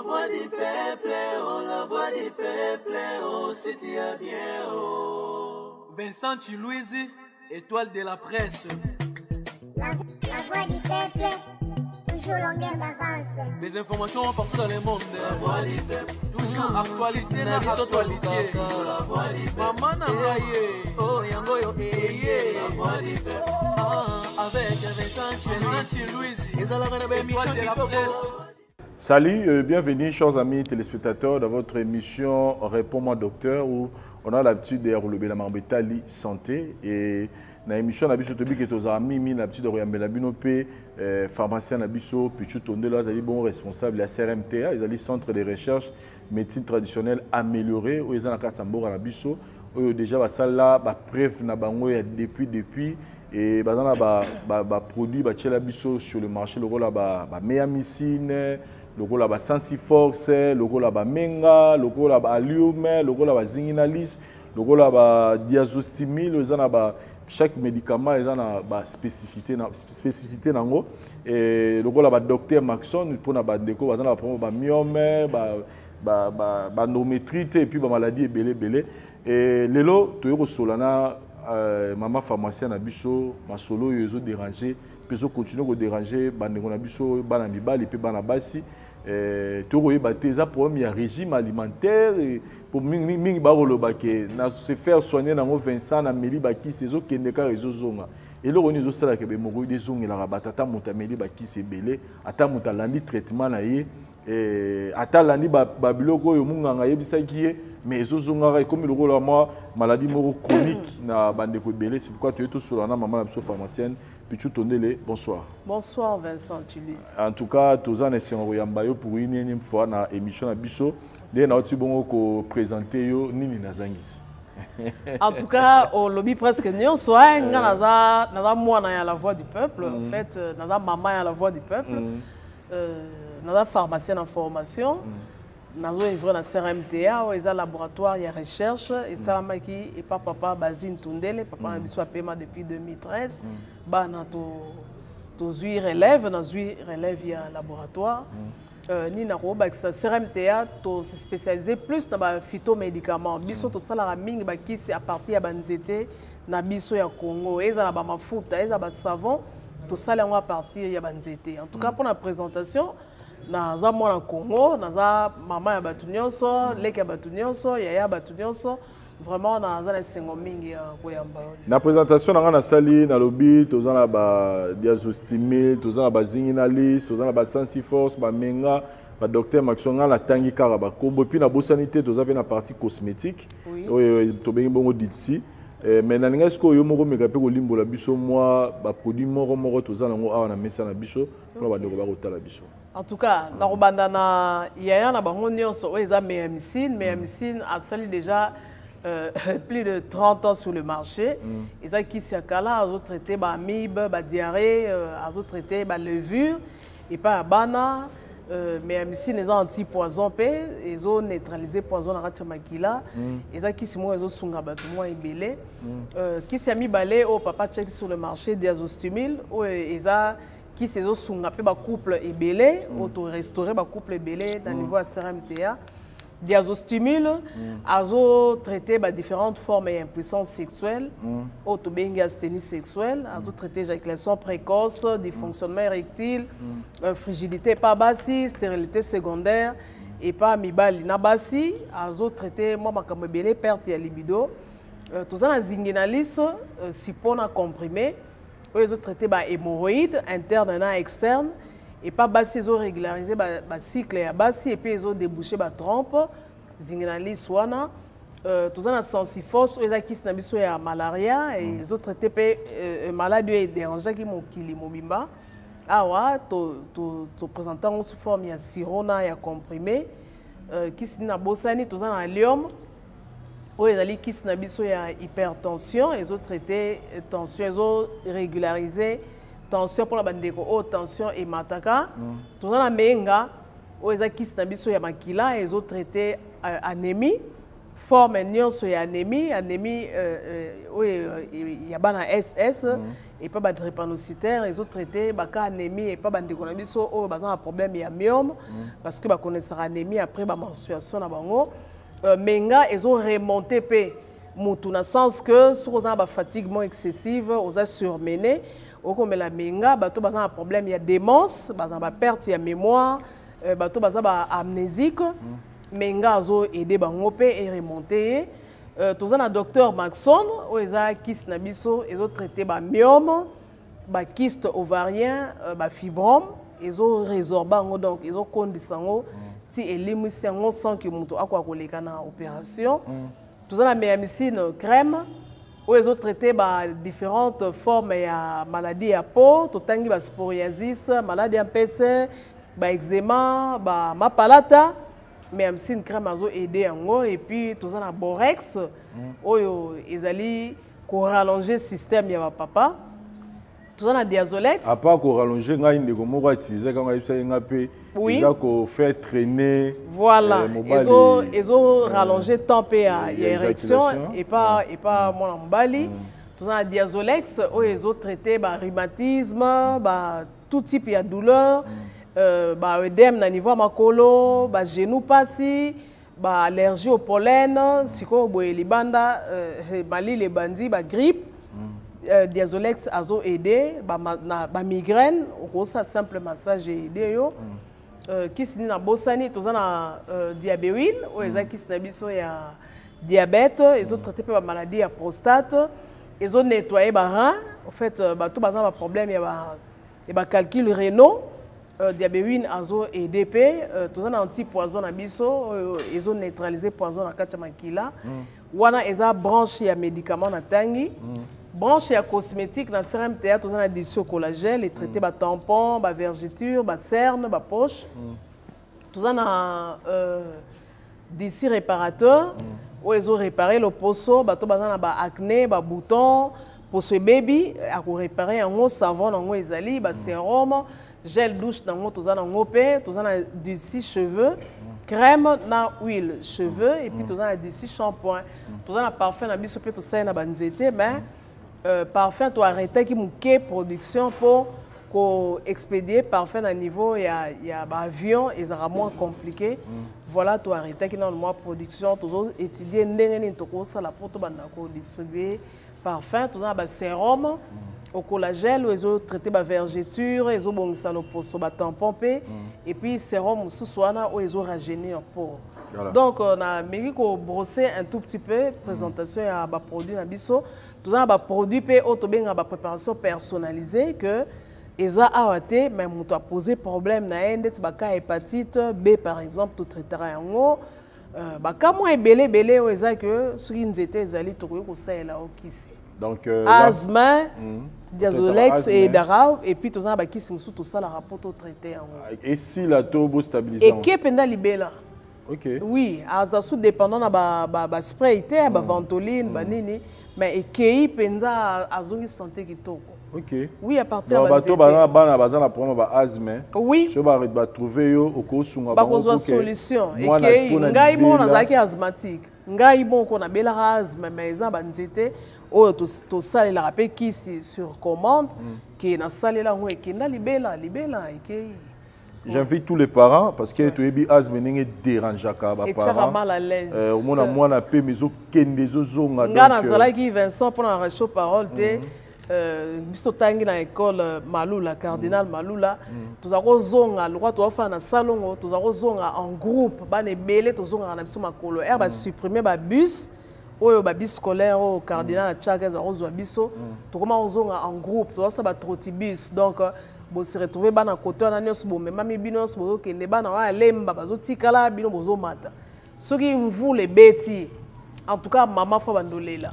Voix du peuple, oh la voix du peuple, oh si tu as bien, oh. Vincent Chiluizi, étoile de la presse. La voix du peuple, toujours longueur d'avance. Les informations partout dans le monde. La voix du peuple, toujours actualité na actualité. Toujours la voix du peuple. Maman na ngai ye, oh yango yo eye. La voix du peuple. Ah, avec Vincent Chiluizi, ezalaka na ba émission étoile de la kitoko. presse. Salut, bienvenue chers amis téléspectateurs dans votre émission Réponds-moi docteur, où on a l'habitude de relever la marbetali santé. Et dans l'émission na biso tobi ke tozala mingi na l'habitude de koyambela bino pe pharmacien na biso Pichu Tondela, azali bon responsable ya CRMTA, ezali centre de recherche médecine traditionnelle améliorée oyo eza na kati ya mboka na biso, oyo déjà basala ba preuve na bango ya depuis et baza na ba produit batiela biso sur le marché, lokola ba meamycine, lokola ba Sensiforce, lokola ba Menga, lokola ba Allium, lokola ba Zinginalis, lokola ba Diazostimil, eza na ba chaque médicament eza na ba spécificité na spécificité nango. Et lokola ba docteur Maxon pour na ba ndeko baza na ba problème ba myome, ba endométrite et puis ba maladie ebele ebele. Et lelo toyoko solana maman pharmacien na biso masolo oyo ezo déranger pe ezo continuer ko déranger bandeko na biso bana mibali pe bana basi. Tokoyeba te eza problème ya régime alimentaire et pour mingi, mingi bakoloba ke na se faire soigner nango Vincent na meli bakisi ezokende kaka ezozonga. Eloko nini ezosalaka be moko ezongelaka bato, ata moto ameli bakisi ebele, ata moto alandi traitement na ye, ata alandi ba biloko oyo munganga ayebisaki ye, mais ezozongaka ekomi lokola mwa maladie moko chronique na bandeko ebele. C'est pourquoi toye tosola na mama na biso pharmacienne Pichu Tondele. Bonsoir. Bonsoir Vincent Tulise. En tout cas, toza na esengo koyamba yo pour une énième fois na émission na biso. Nde nauti bongo ko présenter yo nini nazangisi. En tout cas, au lobby presque nyonso, hein, nga naza mwana ya la voix du peuple. En fait, naza mama ya la voix du peuple. Naza pharmacien en formation. Nazo œuvre na CRMTA, oyo eza laboratoire ya recherche esalamaki et pa papa Basine Tundele, papa na biso apema depuis 2013. Bana tozwi relève, nazwi relève ya laboratoire. Ni na kobakisa CRMTA, to se spécialiser plus na ba phytomédicaments. Biso tosalaka mingi bakisi à partir ya banzete na biso ya Congo, ezala ba mafuta, ezala ba savon, tosala yango à partir ya banzete. En tout cas, pour la présentation, naza mwana Congo, naza mama ya bato nyonso, leki ya bato nyonso, yaya ya bato nyonso. Vraiment, naza na esengo mingi ya koyamba yo. Na présentation nanga nasali, nalobi toza na ba diazostimil, toza na ba Zinginalis, toza na ba Sensiforce, ba Menga, ba docteur Maxon, nga natangi kaka ba kombo. Et puis nabosani te, toza pe na partie cosmétique. Oyo tobengi bongo Ditsi. Mais nalinga sikoyo yo moko meka pe kolimbola biso mwa ba produit moko moko toza nango awa na mesa na biso mpona bandeko bakotala biso. En tout cas, nakobanda na yaya na bango nyonso oyo eza Meamycine. Meamycine asali déjà plus de 30 ans sur le marché. Eza kisi ya kala, azo traiter ba amibe, ba diarrhée, azo traiter ba levure et pas bana. Meamycine eza anti-poison pe, ezo neutraliser poison na kati ya makila. Eza kisi moko ezo sunga bato mwa ebele. Kisi ya mibale oyo papa check sur le marché, Diazostimil, oyo eza kisi ezo sunga pe ba couple ebele, oyo to restaurer ba couple ebele na niveau ya CRMTA. Diazostimil, azo traiter ba différentes formes ya impuissance sexuelle, oyo tobengi asthénie sexuelle, azo traiter éjaculation précoce, dysfonctionnement érectile, frigidité pa basi, stérilité secondaire et pa mibali na basi, azo traiter mwa makambo ebele, perte ya libido. Toza na Zinginalis sipo na comprimé, oyo ezo traiter ba hémorroïdes interne na externe, et pas basi ezo régulariser ba cycle ya basi et puis ezo déboucher ba trompe. Zinginalis wana. Toza na Sensiforce oyo eza kisi na biso ya malaria, et ezo traiter pe maladie oyo edérangeaki mokili mobimba. Awa, to présenter yango sous forme ya sirop na ya comprimé. Kisi na bosani, toza na Allium oyo ezali kisi na biso ya hypertension, ezo traiter tension, ezo régulariser tension mpona bandeko oyo tension emataka. Toza na Menga oyo eza kisi na biso ya makila, ezo traiter anémie, forme nyonso ya anémie, anémie oyo ya bana SS, Epa badrépanocytaire, ezotraite bacas anémie epa bandeko na biso oyo baza na problème ya myome, parce que bakonaissaka anémie après bamenstruation na bango. Menga ezoremonte mpe mutu na sens que soki oza na bafatiguement excessive, oza surmené, okomela menga. Bato baza na problème ya démence, baza na baperte ya mémoire, bato baza baamnésique, menga azoaide bango mpe eremonte ye. Toza na Docteur Maxon oyo eza kisi na biso ezotraite bamyome, bakyste ovarien, bafibrome, ezorésorbe yango, donc ezokondisa yango ti elimwisi yango sans que moto akoka koleka na opération. Toza na Méamicine crème oyo ezotraite badifférentes formes ya maladie ya peau. Totangi bapsoriasis, maladie ya mpese, baeczéma, bamapalata. Méamicine crème azoaide yango. Et puis toza na Borex oyo ezali korallonger système ya bapapa. Toza na Diazolex. À part korallonger, ngai ndeko moko autiliser kango, ayebisaki nga mpe eza kofaire traîner. Voilà, ezo rallonger temps mpe ya érection epa mwana mobali. Toza na Diazolex oyo ezotraite barhumatisme, ba tout type ya douleur, baœdème na niveau ya makolo, bagenou pasi, baallergie au pollen. Sikoyo boye libanda malili ebandi, bagrippe, Diazolex azo aider na bamigraine, okosala simple massage aide yo. Kisi nini nabosani? Toza na Diabewil oyo eza kisi na biso ya diabète, ezotraite mpe bamaladie ya prostate, ezonettoye barein. En fait, bato baza na baproblème ya bacalcul rénaux, Diabewin azo aide mpe. Toza na anti poison na biso oyo ezoneutraliser poison na kati ya makila. Wana eza branche ya médicament na ntangi. Branche ya cosmétique na CRMTA, toza na Disio collagène, etraite batampon, bavergeture, bacerne, bapoche. Toza na D'ici réparateur oyo ezorépare loposo. Bato baza na baacné, babouton, poso ebebi, akorépare yango. Savon nango ezali, basérum, gel douche nango toza nango mpe. Toza na Dulci cheveux, crème na huile cheveux, et puis toza na Dulci shampoing. Toza na parfum na biso mpe tosali na banzete, mais parfum toarrêtaki moke production mpo koexpédier parfum na niveau ya baavion ezalaka moins compliqué. Voilà, toarrêtaki nano mwa production, tozoétudie ndenge nini tokosala mpo tobanda kodistribue parfum. Toza na basérum au collagène oyo ezotraite bavergeture, ezobongisa loposo, batampon mpe, et puis sérum mosusu wana oyo ezorajeunir peau. Donc nameki kobrosser un tout petit peu présentation ya baproduit na biso. Toza na baproduit mpe oyo tobengaka bapréparation personnalisée, que eza awa te, mais moto apose problème na ye, ndeti bacas hépatite B par exemple, totraitera yango. Bacas mwa ebele ebele oyo eza ke soki nzete ezali, tokoki kosalela okisi. Donc asthme, Diazolex edara, et puis toza na bakisi mosusu tosalaka mpo totraite yango. Esila to bostabilise? Eke mpenza libela. Oui, aza sous dépendant na baspray te ya baventoline, banini, mais ekei mpenza, azongi santé kitoko. Oui, à partir ya bato baza bana baza na problème ba asthme, so batrouve yo, okosunga? Bakozwa solution. Ekei. Ngai moko nazalaki asthmatique, ngai moko nabelaka asthme, mais eza banzete oyo tosalelaka mpe kisi sur commande ke nasalela yango, ekenda libela libela, ekei. J'invite tous les parents, parce que toyebi asthme ndenge dérangeaka baparent. Mal à l'aise. Omona mwana pema ezokende, ezozonga. Nga nazalaki, Vincent, mpona na ratio parole te. Biso totangi na école Malula, Cardinal Malula. Toza kozonga lokwa tozafana na salongo, toza kozonga en groupe, bana ebele, tozongaka na biso makolo. Ere basupprime babus oyo, babus scolaire oyo cardinal atiaka, eza kozwa biso, tokoma kozonga en groupe, tozasala batrottibus. Donc bose retrouve bana kote wana nyonso, bomemami bino nyonso, bozokende, bana oyo alemba bazotikala, bino bozomata. Soki mvula ebeti, en tout cas mama fo bandolela,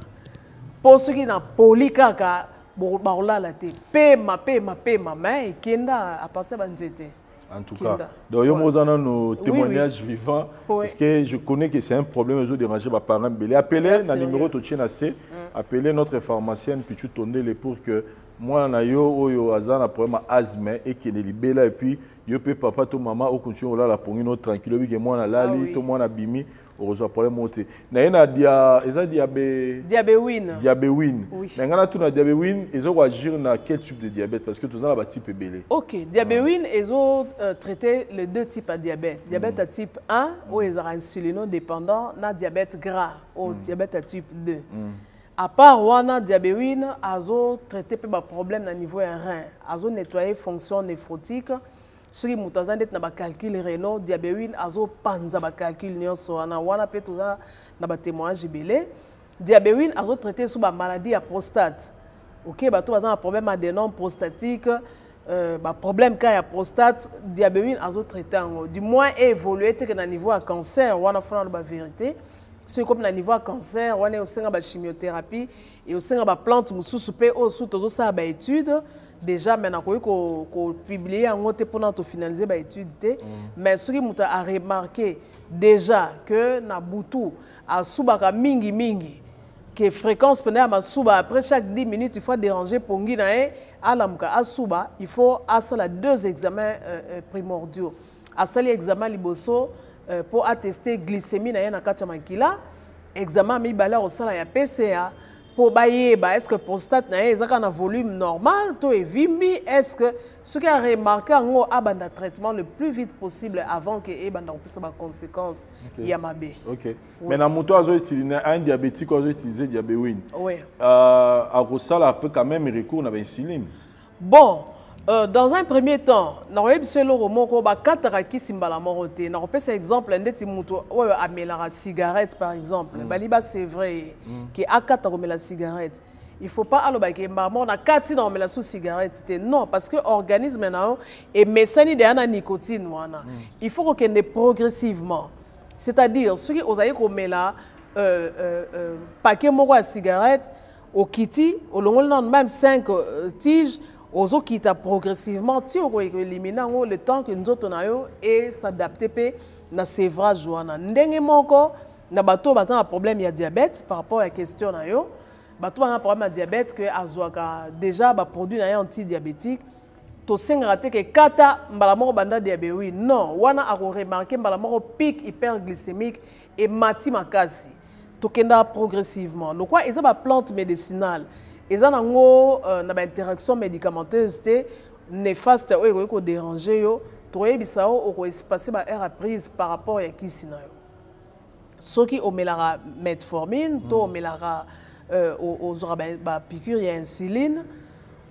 mpo soki na poli kaka bakolala te, pema pema pema, mais ekenda à partir ya banzete. En tout cas, donc, yo moza nos témoignages vivants, parce que je connais que c'est un problème ezo déranger ba parents belé. Appelez na numéro totie na C, appelez notre pharmacienne Pichu Tondele pour que Mwana na yo oyo aza na problème ya asthme ekende libela, et puis yo mpe papa to mama okontinue kolala pongi no tranquille, oyebi ke mwana alali to mwana abimi, okozwa problème moko te na ye na dia eza diabe Diabewin. Diabewin. Oui. Na ngai natuna, diabewin eza koagir na quel type de diabète? Parce que toza na batype ebele. Ok, diabewin ezo traiter les deux types ya diabète. Diabète ya type 1 oyo ezalaka insulino-dépendant na diabète gras oyo diabète ya type 2. À part wana, diabewin azo traiter mpe baproblème na niveau ya rein, azo nettoyer fonction néphrotique. Soki moto aza ndeti na bacalcul rénaux, diabewin azopanza bacalcul nyonso wana. Wana mpe toza na batémoignage ebele. Diabewin azotraite so bamaladie ya prostate. Ok, bato baza na problème adénome prostatique, baproblème ka ya prostate, diabewin azotraite yango. Du moins évolue te ke na niveau ya cancer wana. Fona aloba vérité, soki ekomi na niveau ya cancer wana, eosenga bachimiothérapie, eosenga baplante mosusu mpe oyo su tozosala baétude déjà, mais nakoki kopublie yango te mpona tofinalize baétude te. Mais soki moto aremarke déjà que na butu asubaka mingimingi, ke fréquence mpena ya masuba, après chaque 10 minutes il faut déranger pongi na ye, alamuka asuba, il faut asala deux examens primordiaux. Asali examen liboso mpo ateste glycémie na ye na kati ya makila. Examen mibale akosala ya PSA mpo bayeba est ce que prostate na ye eza kaka na volume normal to evimbi. Est ce que soki aremarke yango, abanda traitement le plus vite possible avant ke ebanda kopesa baconséquence ya mabe. Ok, mais na moto azoutiliser, un diabétique oyo azoutiliser diabewin, akosala mpe quand même recours na bainsuline? Bon, dans un premier temps, nakoyebi biso eloko moko, bakataka kisi mbala moko te. Nakopesa exemple ndeti moto oyo amelaka cigarette par exemple, bali basevre ye ke akata komela cigarette. Il faut pas alobaki mbala moko na kati na komela su cigarette te. Non, parce que organisme na yo emesani deya na nicotine wana. Il faut kokende progressivement, c'est-à-dire soki ozali komela paquet moko ya cigarette, okiti, olongoli nano même 5 tige, ozokita progressivement ti okoélimine yango, le temps que nzoto na yo es'adapte mpe na sevrage wana. Ndenge moko na bato oyo baza na problème ya diabète, par rapport ya question na yo, bato baza na problème ya diabète ke azwaka déjà baproduit na ye antidiabétique, tosengaka te ke kata mbala moko banda diabewin. Non, wana akoremarke mbala moko pic hyperglycémique emati makasi. Tokendaka progressivement. Lokwa eza baplante médicinale, eza nango na bainteraction médicamenteuse te néfaste oyo ekoki kodérange yo. Tokoyebisa yo okoespace baheure ya prise par rapport ya kisi na yo. Soki omelaka metformine to omelaka ozwaka bapiqûre ya insuline,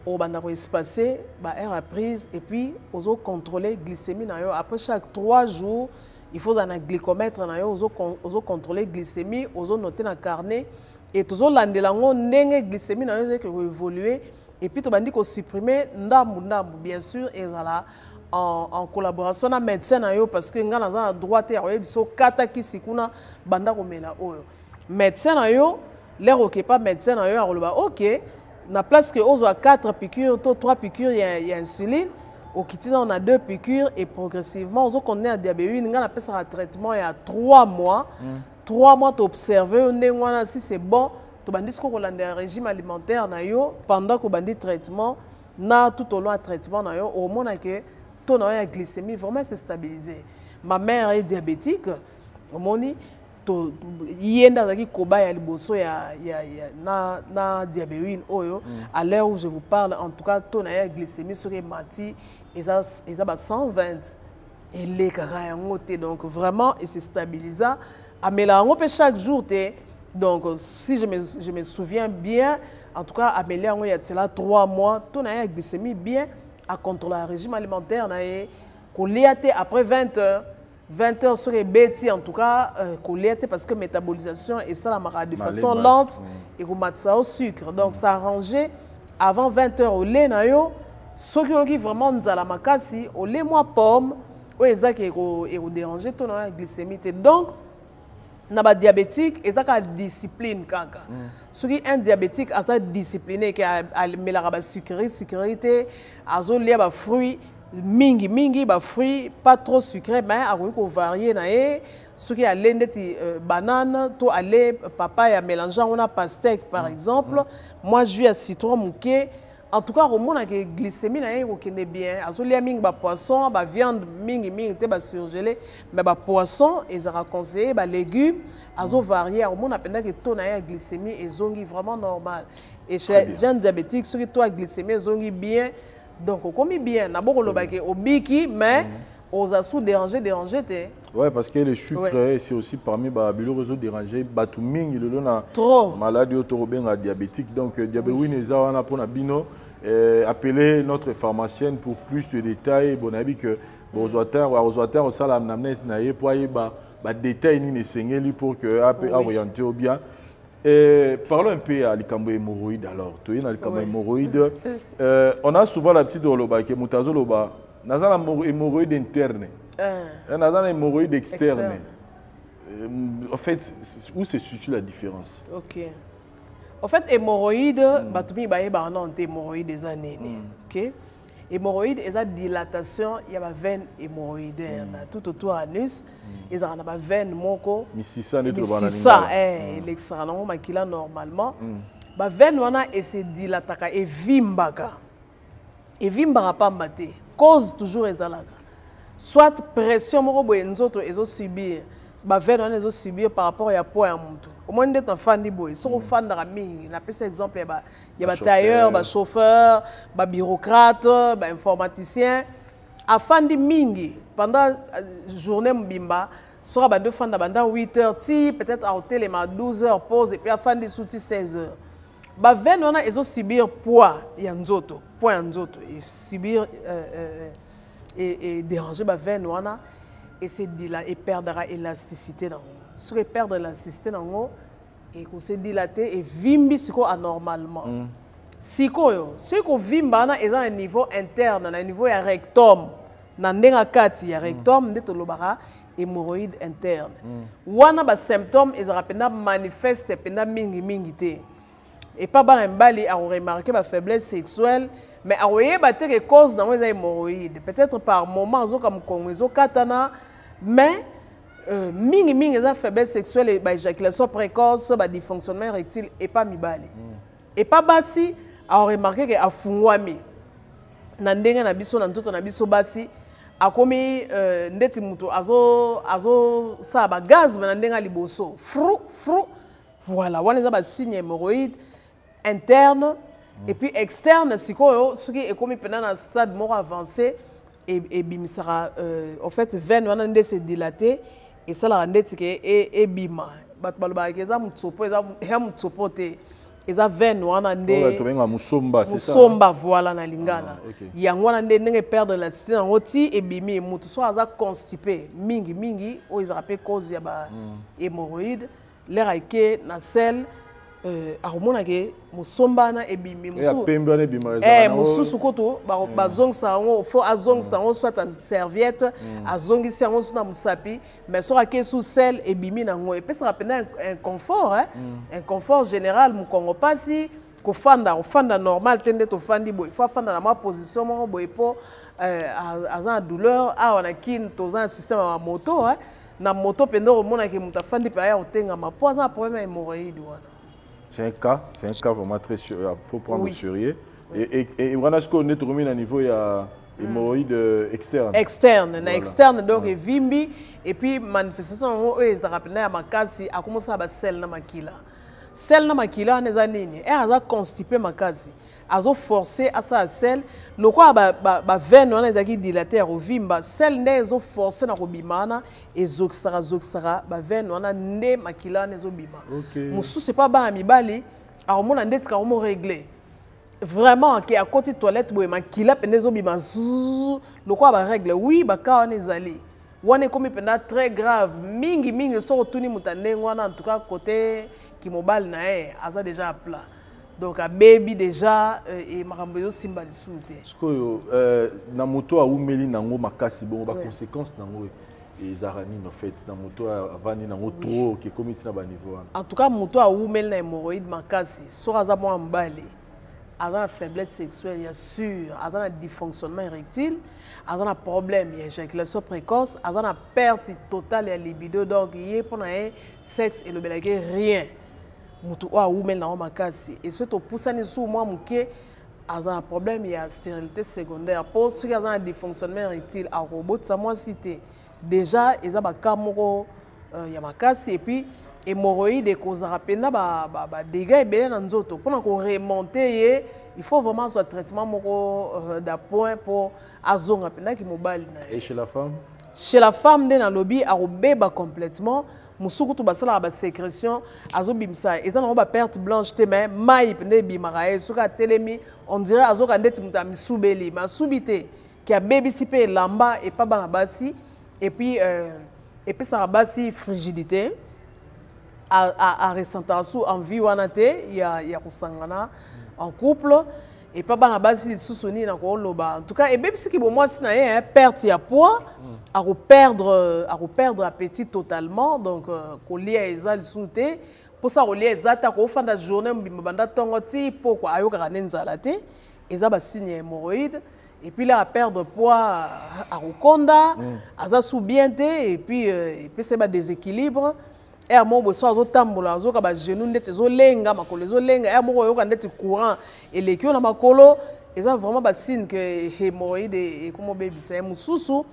obanda koespace baheure ya prise et puis ozocontrôle glycémie na yo après chaque 3 jours. Il faut ozala na glycomètre na yo, ozocontrôle glycémie, ozonote na carnet et tozolandela yango ndenge glycémie na yo ezalaki koévolue. Et puis tobandi kosupprime ndambu ndambu. Bien sûr, ezala en collaboration na médecin na yo, parce que nga naza na droit te ya koyebi biso kata kisi kuna, banda komela oyo. Médecin na yo, l'heure okepa médecin na yo, akoloba ok, na place ke ozwa 4 piqûres to 3 piqûres ya insuline, okiti nano na 2 piqûres et progressivement ozokontinue ya diabewine. Nga napesaka traitement ya 3 mois. 3 mois toobserve yo ndenge wana. Si c'est bon, tobandi sikoyo kolandela régime alimentaire na yo pendant kobandi traitement na tout au long ya traitement na yo, omona ke taux na yo ya glycémie vraiment se stabiliser. Ma mère est diabétique, omoni to ye nde azalaki koba ya liboso ya na diabewine oyo. À l'heure où je vous parle, en tout cas, taux na ye ya glycémie soki emati eza ba 120, elekaka yango te. Donc vraiment ese stabilisa. Amela yango mpe chaque jour te. Donc si je me souviens bien, en tout cas ameli yango ya tiela 3 mois, taux na ye ya glycémie bien, acontrôle régime alimentaire na ye, kolia te après 20 heures. 20 heures soki ebeti, en tout cas kolia te, parce que métabolisation esalamaka de façon lente, ekomatisa yo sucre. Donc s'arranger avant 20 heures, olie na yo. Soki oyoki vraiment nzala makasi, olie mwa pomme oyo ezaki ekodérange taux na yo ya glycémie te. Donc na badiabétique eza kaka discipline kaka. Soki un diabétique aza discipliné, ke amelaka basucrerie sucrerie te, azolia bafruit mingi mingi, bafruit pas trop sucré, mais akoki kovarie na ye. Soki ale ndeti banane to ale papaye, amélange yango na pastèque par exemple, mwa jus ya citron moke. En tout cas, omonaka glycémie na ye ekokende bien. Azolia mingi bapoisson, baviande mingimingi te, basurgelé, mais bapoisson ezalaka conseillé, balégume azovarie. Akomona mpenza ke taux na ye ya glycémie ezongi vraiment normal. Et chez jeune diabétique, soki taux ya glycémie ezongi bien, donc okomi bien. Nabokoloba ke obiki, mais oza sous déranger déranger te. Ouais, parce que le sucre, c'est aussi parmi ba biloko ezo déranger bato mingi lelo na Trop. Maladie oyo tokobenga diabétique. Donc diabewin eza wana mpona bino. Appelez notre pharmacienne pour plus de détails. Bon, nayebi que bozwa te, akozwa te kosala anamnèse na ye po ayeba badétail nini esengeli pour que aoriente ou bien. Parlons un peu à likambo hémorroïde alors. Toye na likambo hémorroïde. On a souvent la petite oloba ke moto azoloba naza na hémorroïde interne. Naza na hémorroïde externe. Externe. En fait, où se situe la différence? Ok. En fait, hémorroïde, bato mingi bayebaka nano te hémorroïde eza nini. Ok, hémorroïde eza dilatation ya baveine hémorroïdaire na tout autour anus. Ezalaka na baveine moko. Misisa nde toloba na Misisa. lingala. Elekisaka nango makila normalement. Baveine wana ese dilataka, evimbaka, evimbaka pamba te. Cause toujours ezalaka soit pression moko boye nzoto ezosubir, baveine wana ezosubir par rapport ya poids ya motu. Omoni nde tafandi boye, soki ofandaka mingi, napesa exemple ya batailleur, bachauffeur, babureaucrate, bainformaticien, afandi mingi pendant journée mobimba. Soki abandi ofanda banda 8 heures ti peut-être aotelema 12 heures, pause, et puis afandi su ti 16 heures, baveine wana ezosubir poids ya nzoto. Poids ya nzoto esubir et déranger baveine wana, ese dila eperdaka élasticité nango. Soki eperdre élasticité nango, ekose dilate, evimbi sikoyo anormalement. Sikoyo soki kovimba wana eza na niveau interne, na niveau ya rectum, na ndenge kati ya rectum, nde tolobaka hémorroïde interne. Wana basymptôme ezalaka mpenza manifeste mpenza mingimingi te. Epa bana mibali, akoremarke bafaiblesse sexuelle, mais akoyeba te ke cause nango eza hémorroïde. Peut-être par moment azoka mokongo ezokatana, mais mingimingi eza faiblesse sexuelle, baéjaculation précoce, badysfonctionnement érectile epa mibali. Epa basi, akoremarke ke afungwami na ndenge na biso, na nzoto na biso basi, akomi ndeti moto azosala bagaz me na ndenge ya liboso, fru fru. Voilà, wana eza basigne hémorroïde interne. Et puis externe sikoyo, soki ekomi mpenza na stade moko avancé, ebimisaka en fait veine wana nde se dilate, esalaka ndeti ke ebima. Bato balobaka ke eza motsopo, eza ya motsopo te, eza veine wana nde. Tobenga musomba, c'est ça? Musomba, voilà, na lingala. Ah, ok. Yango wana nde ndenge perdre élasticité yango ti ebimi. Motu so aza constipé mingi mingi, oyo ezalaka mpe cause ya ba hémorroïde, lere ake na selle, akomona ke mosomba wana ebimi. Ya pembe wana ebima ezalaka Mosusu kutu bazongisa yango, fo azongisa yango soit a serviette, azongisi yango so na mosapi, mais soki ake sous selle, ebimi nango. Epesaka mpenza inconfort, hein? Inconfort général, mokongo mpasi, kofanda, kofanda normal te. Nde tofandi boye, fo afanda na mwa position moko boye mpo aza na douleur. Awa na Kine toza na système ya bamoto, hein? Na moto mpenza okomonaki moto afandi mpe aya kotengama mpo aza na problème ya hémorroïde wana. C'est un cas vraiment très sérieux, il faut prendre au sérieux. Et voilà ce qu'on est remis à niveau, il y a hémorroïde externe. Externe na externe, donc evimbi. Et puis manifestation yango oyo ezalaka mpenza ya makasi, akomosala basele na makila. Sele na makila wana eza nini? Ere aza constipé makasi, azoforce asala sele. Lokola baveine wana ezalaki dilate ya kovimba, sele nde ezoforce na kobima wana, ezokisaka zokisaka baveine wana, nde makila wana ezobima. Mosusu epa bana mibali, akomona ndeti kakomo régler vraiment ke akoti toilette boye, makila mpenza ezobima zuzu lokola barègle. Oui, baka wana ezali wana ekomi mpenza très grave mingi mingi. Soki otuni moto ya ndenge wana, en tout cas côté kimobali na ye aza déjà à plat, donc abebi déjà, e makambo ezosimba lisusu te. Sikoyo na moto awumeli nango makasi bongo, baconséquence nango ezalaka nini en fait na moto avandi nango trop, ekomi ntina baniveau wana? En tout cas, moto awumeli na hémorroïde makasi, soki aza mwana mobali, aza na faiblesse sexuelle ya sûr, aza na dysfonctionnement érectile, aza na problème ya éjaculation précoce, aza na perte totale ya libido. Donc ye, mpo na ye, sexe elobelaki rien. Motu oyo awumeli nango makasi, e soki topusani su mwa moke, Aza na problème ya stérilité secondaire, mpo soki aza na dysfonctionnement érectile, akobotisa mwasi te. Déjà eza bacas moko ya makasi. Et puis hémorroïde ekozaka mpenza badégâts ebele na nzoto. Mpona koremonter ye, il faut vraiment azwa traitement moko d'appoint mpo azonga mpenzaki mobali na ye. Et chez la femme? Chez la femme nde nalobi, akobeba complètement. Mosusu kutu basalaka basécrétion, azobimisa, eza nango baperte blanche te, mais mai mpenza ebimaka ye. Soki atelemi, on dirait azoka ndeti moto amisubeli, mais asubi te, ke abebisi mpe elamba epa bana basi. Et puis epesaka basi frigidité, aressentaka su envie wana te ya kosangana en couple. Epa bana basi lisusu nini na koloba? En tout cas ebebisiki bomwasi na ye, hein, perte ya poids, akoperdre appétit totalement. Donc kolia eza lisusu te, mposa kolia eza te. Akofanda journée mobimba, banda ntongo ti pokwa, ayokaka nde nzala te. Eza basigne ya hémorroïde. Et puis là, aperdre poids, akokonda, aza su bien te. Et puis epesa ye badéséquilibre. Heure moko boye, so azotambola, azoyoka bagenou ndeti ezolenga, makolo ezolenga. Heure moko oyoka ndeti courant eleki yo na makolo. Eza vraiment basigne ke hémorroïde ekoma obebisa ye. Mosusu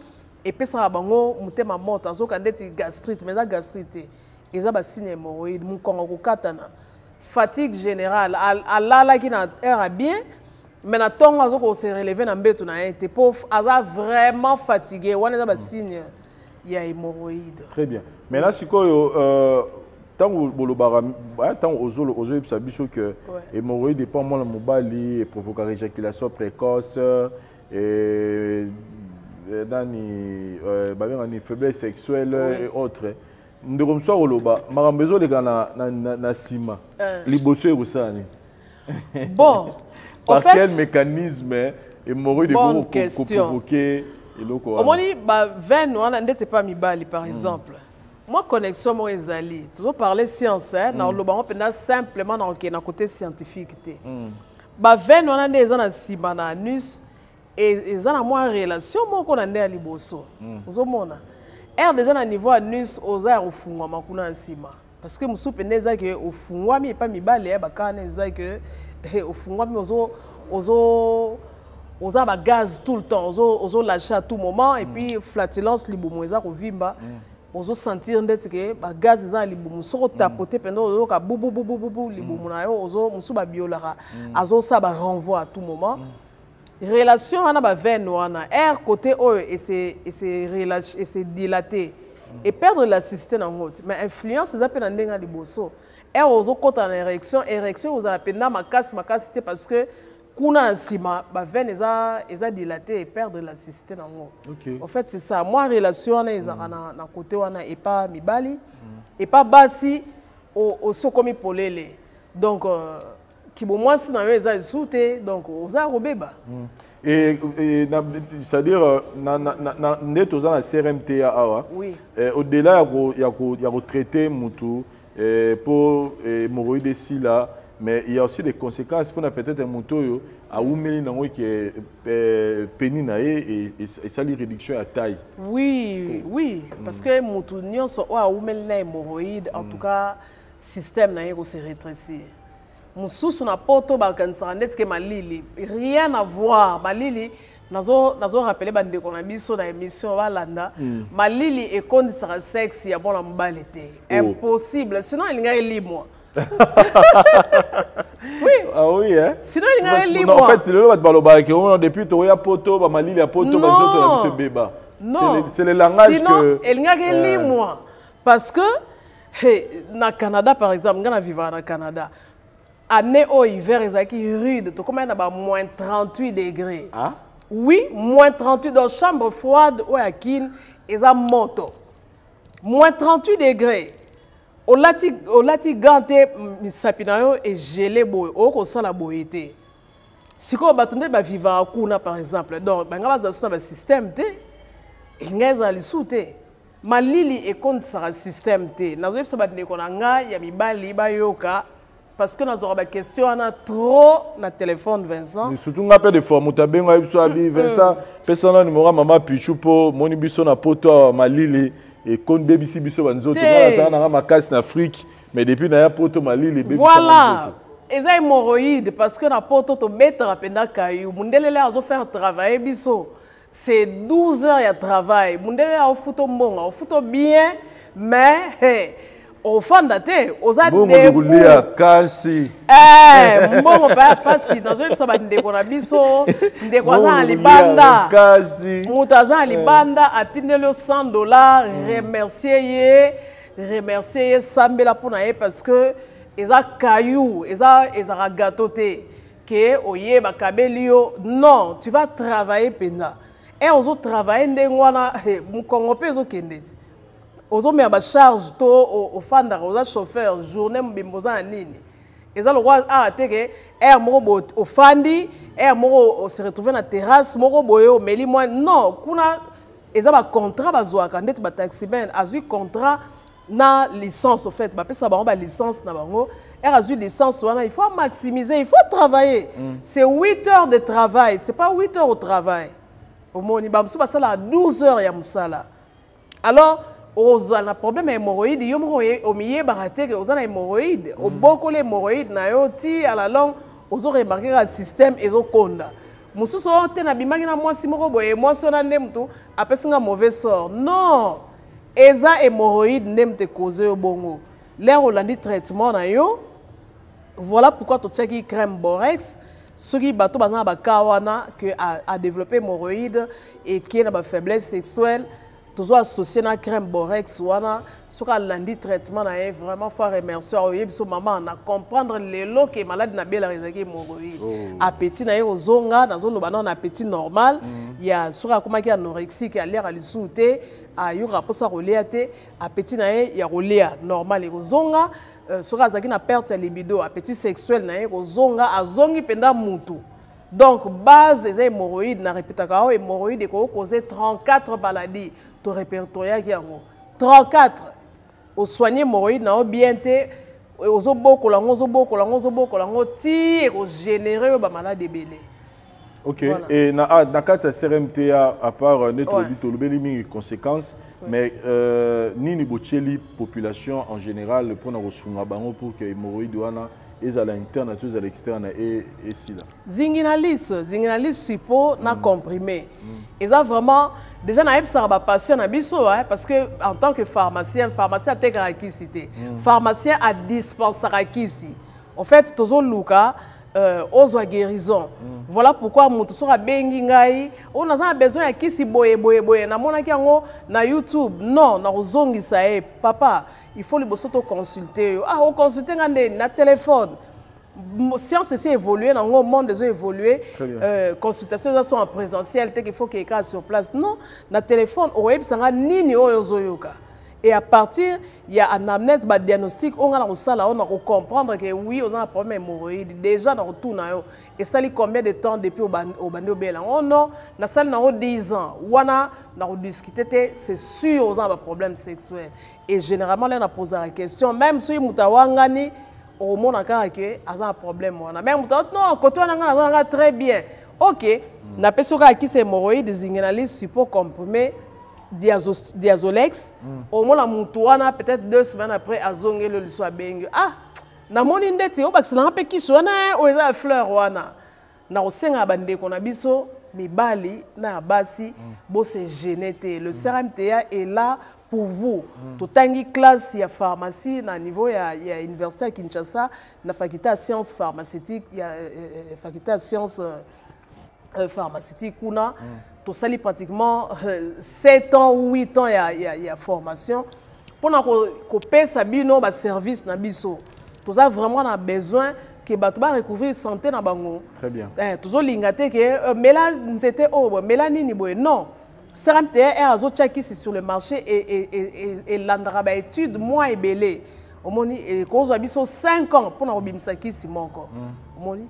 epesaka bango motema moto, azoyoka ndeti gastrite, mais eza gastrite te, eza basigne ya hémorroïde. Mokongo kokatana, fatigue générale, alalaki na heure ya bien, mais na ntongo azoko se relever na mbeto na ye te mpo aza vraiment fatigué. Wana eza basigne ya hémorroïde. Très bien. Maintenant sikoyo, ntango bolobaka, ntango ozoyebisa biso ke hémorroïde epa mwana mobali eprovokaka éjaculation précoce et nani babengani faiblesse sexuelle et autres, ndeko mosusu akoloba makambo ezoleka na nsima, liboso ekosala nini? Bon. Par fait, quel mécanisme hémorroïde ekoprovoquer eloko wana? Omoni baveine wana ndeti epa mibali, par exemple, mwa connexion moko ezali. Tozoparle science, na oloba ngo mpenza simplement, na okende na côté scientifique te. Baveine wana nde eza na nsima na anus, eza na mwa relation moko na nde ya liboso. Ozomona heure déjà na niveau anus oza ya kofungwama kuna na nsima, parce que mosusu mpenza eza ke ofungwami. Epa mibali ya bakana eza ke ofungwami, ozo oza bagaz tout le temps, ozolâche à tout moment. Et puis flatulence, libumu eza kovimba, ozosentir ndeti ke bagaz eza na libumu. Soki otapote mpenza, ozoyoka bububububu libumu na yo. Ozo mosusu babiolaka, azosala barenvoi à tout moment. Relation wana, baveine wana, air côté oyo ese relâche, ese dilate et perdre l'élasticité nango te. Mais influence eza mpe na ndenge ya liboso. Heure ozokɔta na érection, érection ozala mpenza makasi makasi te, parce que kuna na nsima baveine eza dilate et perdre l'élasticité nango. En fait, c'est ça, mwa relation wana ezalaka na côté wana epa mibali. Epa basi, osi okomi polele, donc kibomwasi na yo eza lisusu te, donc oza kobeba. Et c'est-à-dire nde toza na CRMTA awa, au-delà ya kotraiter mutu po hémorroïde esila, mais il y a aussi des conséquences mpona peut-être motu oyo awumeli nango ke pénis na ye esali réduction ya taille. Oui, parce que motu nyonso oyo awumeli na hémorroïde, en tout cas système na ye kose rétrécir. Mosusu na poto bakanisaka ndeti ke malili, rien à voir. Malili, nazo rappeler bandeko na biso na émission balanda, malili ekondisaka sexe ya mwana mobali te. Oh. Impossible, sinon elingaki limwa. Oui. Ah oui, hein? Sinon elingaki Non, en limwa. fait, lelo bato balobaka ke ono depuis tokoya poto, bamalili ya poto, Non. banzoto na biso ebeba. Non. C'est le langage Sinon, que elingaki limwa. Parce que hey, na Canada par exemple, nga na vivaka na Canada, année oyo hiver ezalaki rude, tokomaki na ba moins 38 degrés. Ah? Oui, moins 38. Donc chambre froide oyo ya Kine eza moto. Moins 38 degrés, olati gant te, misapi na yo egele boye, okosala boye te. Sikoyo bato nde bavivaka kuna par exemple, donc banga bazala so na basystème te, elingai ezala lisusu te. Malili ekondisaka système te. Nazoyebisa bandeko na ngai ya mibali bayoka, parce que nazwaka baquestion wana trop na téléphone, Vincent. Surtout nga mpe, des fois moto abenga biso, abi: "Vincent, pesa na numéro ya mama Pichu, mpo moni biso na poto awa malili ekondebisi biso banzoto." Te. Nga nazala nanga makasi na Afrique, mais depuis naya poto, malili ebebisaka Voilà. nzoto. Eza hémorroïde, parce que na poto tobetaka mpenza kayu. Mundelele azofaire travailler biso, c'est 12 heures ya travail. Mundele aofuta mbongo, aofuta bien, mais hey, ofanda te, oza Mbongo kolia kasi. Eh, mbongo mpe ya pasi. Nazoyebisa bandeko na biso, ndeko aza na libanda, kasi moto aza na libanda atindeli yo 100 $, remercier ye, remercier ye, sambela mpo na ye, parce que eza caillou, eza ezalaka gâteau te ke oye bakabeli yo. Non, tu vas travailler mpenza e ozotravaille ndenge wana, mokongo mpe ezokende ti ozomela bacharge to ofandaka, oza chauffeur journée mobimba, oza na nini. Eza lokwa awa te ke aire moko boye ofandi, aire moko ose retrouve na terrasse moko boye, omeli mwa. Non, kuna eza bacontrat bazwaka ndeti bataximen azwi contrat na licence. Au fait, bapesa bango balicence na bango. Ere azwi licence wana, il faut maximiser, il faut travailler. C'est 8 heures de travail, c'est pas 8 heures au travail. Omoni bamosusu basalaka 12 heures ya mosala. Alors ozala na problème ya hémorroïde, yo moko omiyebaka te ke oza na hémorroïde. Obokoli hémorroïde na yo ti à la longue ozoremarquer kaka système ezokonda. Mosusu oyo te, nabimaki na mwasi moko boye, mwasi wana nde motu apesi nga mauvais sort. Non, eza hémorroïde nde moto ekoze yo bongo. L'heure olandi traitement na yo, voilà pourquoi totiaki crème Borex. Soki bato baza na baka wana ke adéveloppe hémorroïde eke na bafaiblesse sexuelle, tozo associé na crème Borex wana. Soki alandi traitement na ye, vraiment faut remercier. Oyebi biso mama na comprendre lelo ke maladi nabelaka ezalaki hémorroïde. Appétit na ye kozonga, nazoloba nano na appétit normal ya soki akomaki anorexique, aliaka lisusu te, ayokaka mposa kolia te, appétit na ye ya kolia normal ekozonga. Soki azalaki na perte ya libido, appétit sexuel na ye kozonga, azongi mpenza mutu. Donc base eza hémorroïde. Na répétaka oyo, hémorroïde ekoki causer 34 maladies, torépertoriaki yango 34. Osoigne hémorroïde na yo bien te, ozobokola yango, ozobokola yango, ozobokola yango ti ekogénère oyo bamaladi ebele. Ok. Voilà. Et na kati ya CRMTA, à part neti olobi, tolobeli mingi conséquences, mais nini botieli population en général mpona kosunga bango pour que hémorroïde wana, ezala interne to ezala externe, esila? Zinginalis, Zinginalis suppo na comprimé eza vraiment déjà. Nayebisaka bapatient na biso, hein, parce que en tant que pharmacien, pharmacien atekaka kisi te, pharmacien adispensaka kisi. En fait, tozoluka ozwa guérison. Voilà pourquoi moto soki abengi ngai oyo, naza na besoin ya kisi boye boye boye, namonaki yango na YouTube, non, nakozongisa ye: papa, il faut liboso toconsulte yo. Ah, oconsulte nga ndeni? Na téléphone? Science esi évolue nango, monde ezo évolue. Très bien. Consultation eza so en présentiel te qu'il faut keka sur place. Non, na téléphone okoyebisa nga nini oyo ozoyoka et à partir ya anamnèse, badiagnostic oyo nga na kosala oyo, na kocomprendre ke oui, oza na problème hémorroïde. Déjà na kotuna yo: esali combien de temps depuis obandi obela yango? Non, nasali nango 10 ans. Wana na kodiscute te, c'est sûr oza na baproblème sexuel. Et généralement, là naposaka question, même soki moto awangani, okomona kaka ke aza na problème wana. Mais moto non, kote wana nga naza nanga très bien. Ok, napesi yo kaka kisi hémorroïde, Zinginalis suppo comprimé, Diazolex. Omona mutu wana, peut-être 2 semaines après, azongeli yo liso, abengi: ah, namoni ndeti obakiselanga mpe kisi wana, eh, oyo eza ya fleur wana. Na kosengaka bandeko na biso mibali na ya basi, bose gêner te. Le CRMTA est là pour vous. Totangi classe ya pharmacie na niveau ya université ya Kinshasa, na faculté ya science pharmaceutique, ya faculté ya science pharmaceutique kuna. Tosali pratiquement 7 ans ou 8 ans ya formation mpona kopesa bino baservice na biso. Toza vraiment na besoin ke bato barecouvrir santé na bango. Très bien. Eh, tozolinga te ke mela nzete oyo boye, mela nini boye. Non, CRMTR azotia kisi sur le marché elandaka baétude mwa ebele. Omoni, ekozwa biso 5 ans mpona kobimisa kisi moko. Omoni,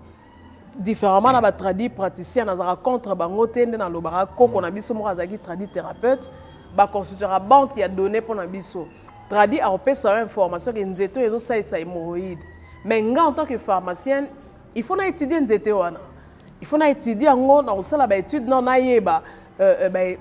différemment na batradi praticien, nazalaka contre bango te. Nde nalobaka, koko na biso moko azalaki tradi thérapeute, baconstituera banque ya données mpo na biso. Tradi akopesa yo information ke nzete oyo ezosalisa hémorroïde, mais nga en tant que pharmacienne, il faut na étudier nzete wana, il faut na étudier yango, na kosala baétude, non, nayeba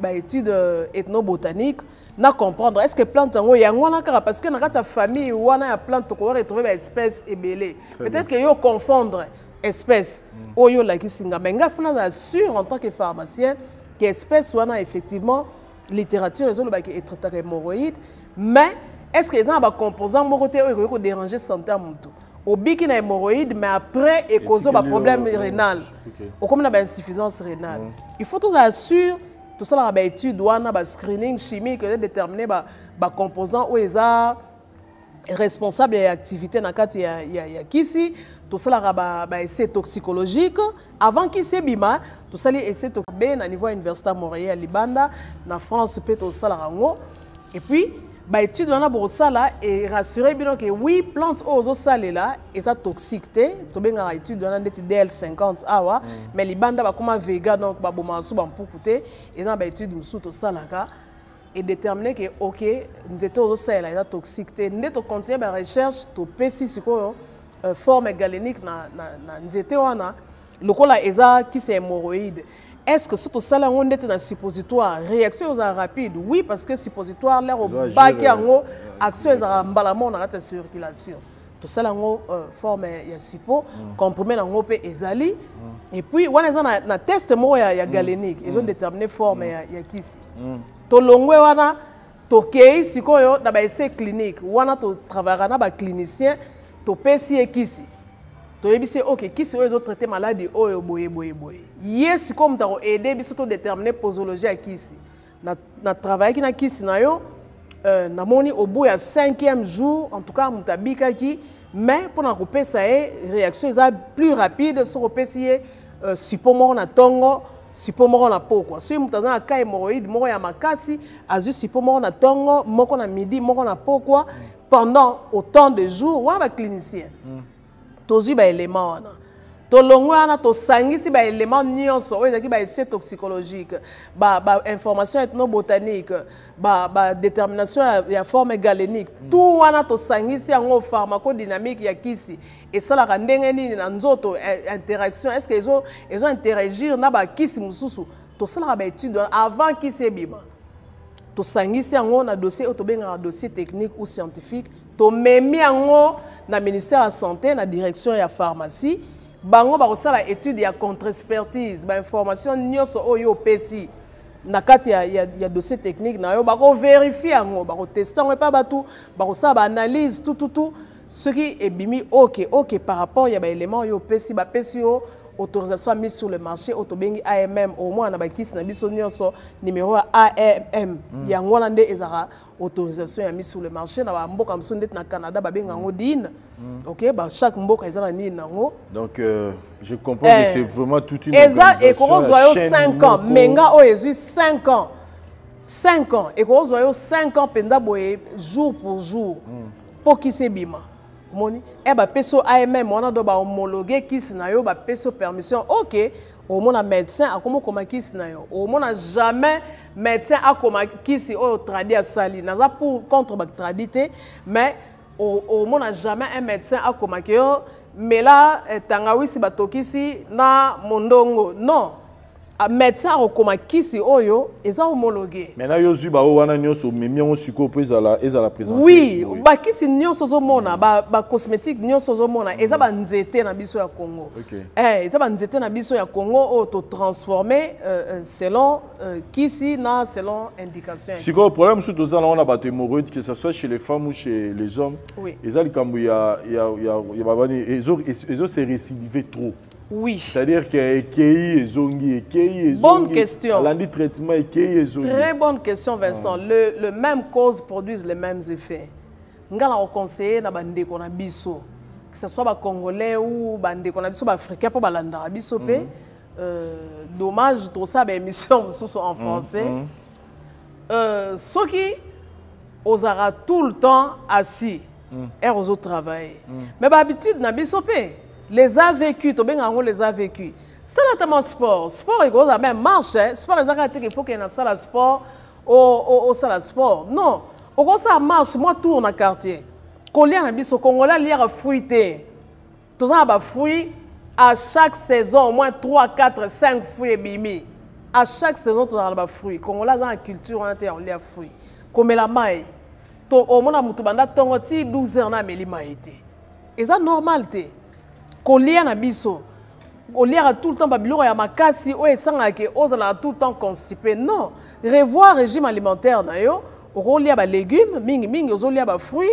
baétude ethnobotanique. Na comprendre, est ce que plante yango, yango wana kaka? Parce que na kati ya famille wana ya plante, tokoka retrouver baespèce ebele. Peut-être que yo confondre espèce oyo olakisi nga, mais ngai funa nazala sûr en tant que pharmacien que espèce wana, effectivement, littérature ezolobaki etraitaka hémorroïde, mais est ce que eza na bacomposant moko te oyo ekoki kodéranger santé ya motu? Obiki na hémorroïde, mais après ekozwa baproblème rénal, okomi na bainsuffisance rénale. Il faut tozala sûr. Tosalaka baétude wana, bascreening chimique eza détermine bacomposant oyo eza responsable ya activité na kati ya kisi. Tosalaka baessai toxicologique avant kisi ebima. Tosali essai b na niveau ya Université ya Montréal, ya libanda, na France mpe tosalaka yango. Et puis baétude wana bokosala erassure bino ke oui, plante oyo ozosalela eza toxique te. Tobengaka étude wana ndeti DL50 awa, mais libanda bakóma vega, donc babomaka so bampuku te. Eza na baétude mosusu tosalaka edétermine ke ok, nzete ozosalela eza toxique te. Nde tocontinue barecherche, topesi sikoyo forme galénique na nzete wana. Lokola eza kisi ya hémorroïde, est ce que so tosala yango ndeti na suppositoire, réaction ezala rapide? Oui, parce que suppositoire, lere obaki yango, action ezalaka mbala moko na kati ya circulation. Tosala yango forme ya suppo, comprimé nango mpe ezali. Et puis wana eza na test moko ya galénique ezodétermine forme ya kisi. Tolongwe wana, tokei sikoyo na baessai clinique. Wana totravaillaka na baclinicien. Topesi ye kisi, toyebisi ye: ok, kisi oyo ezotraite maladie oyo boye boye boye. Ye sikoyo moto akoaide biso todétermine posologie ya kisi. Na travaillaki na kisi na yo, namoni au bout ya cinquième jour, en tout cas moto abikaki, mais mpona kopesa ye réaction eza plus rapide soki opesi ye suppo moko na ntongo, suppo moko na pokwa. Soki moto aza na cas hémorroïde moko ya makasi, azwi suppo moko na ntongo, moko na midi, moko na pokwa, pendant autant de jours. Wana baclinicien tozwi baélément wana, tolongwe wana, tosangisi baélément nyonso oyo ezalaki baessai toxicologique, bainformation ethnobotanique, badétermination ya forme galénique, tout wana tosangisi yango, pharmacodynamique ya kisi esalaka ndenge nini na nzoto, interaction, est ce que ezo interagir na bakisi mosusu. Tosalaka baétude wana avant kisi ebima. Tosangisi yango na dossier oyo tobengaka dossier technique ou scientifique. Tomemi yango na ministère ya Santé, na direction ya pharmacie. Bango bakosala étude ya contre-expertise. Bainformation nyonso oyo opesi na kati ya dossier technique na yo, bakoverifie yango, bakoteste yango epa bato, bakosala baanalyse tututu. Soki ebimi ok par rapport ya baélément oyo opesi, bapesi yo autorisation ya mise sur le marché oyo tobengi AMM. Au moins na bakisi na biso nyonso, numéro ya AMM, yango wana nde ezalaka autorisation ya mise sur le marché. Na bamboka mosusu ndeti na Canada, babenga yango DIN. Ok, ba chaque mboka eza na nini nango. Donc je comprends que c'est vraiment toute une eza ekokozwa yo 5 ans, mais nga oyo ezwi 5 ans, 5 ans ekokozwa yo 5 ans mpenza boye, jour pour jour, mpo kisi ebima. Omoni e bapesi yo AMM wana, do bahomologue kisi na yo, bapesi yo permission. Ok, omona médecin akoma okoma kisi na yo. Omona jamais médecin akoma kisi oyo tradi asali. Naza pour contre batradi te, mais omona jamais un médecin akomaki yo mela tangawisi batokisi na mondongo. Non, médecin akokoma kisi oyo eza homologué. Maintenant yo ozwi bao wana nyonso, omemi yango sikoyo mpo ezala présente. Oui, bakisi nyonso ozomona, bacosmétique nyonso ozomona, eza banzete na biso ya Congo. Eza banzete na biso ya Congo oyo totransforme selon kisi na selon indication. Sikoyo problème mosusu toza nango na bato hémorroïde, que ce soit chez les femmes ou chez les hommes, eza likambo ya babani ezo se récidive trop. C'est-à-dire que ekei ezongi, ekei ezongi. Bonne question. Alandi traitement, ekei ezongi. Très bonne question, Vincent. Le même cause produisent les mêmes effets. Nga na conseiller na bandeko na biso, que ce soit ba Congolais ou bandeko na biso ba Africain po balandaka biso pe. Dommage tosala ba émission mosusu en français. Soki ozalaka tout le temps assis, heure ozotravaille, mais bahabitude na biso mpe, les AVQ, tobenga yango les AVQ, sala ata mwa sport. Sport ekozala même marche. Sport eza kaka te il faut kende nasala sport, osala sport. Non, okosala marche, mwa tour na quartier. Kolia na biso, Congolais aliaka fruit te. Toza na bafruit à chaque saison, au moins 3, 4, 5 fruits ebimi à chaque saison. Tozala na bafruit. Congolais aza na culture wana te ya kolia fruit. Komela mai, to omona motu banda ntongo ti 12 heures na ameli mai te, eza normal te. Kolia na biso, oliaka tout le temps babiloko ya makasi oyo esangaka ke ozalaka tout le temps constipé. Non, revoir régime alimentaire na yo. Okolia balégume mingimingi, ozolia bafruit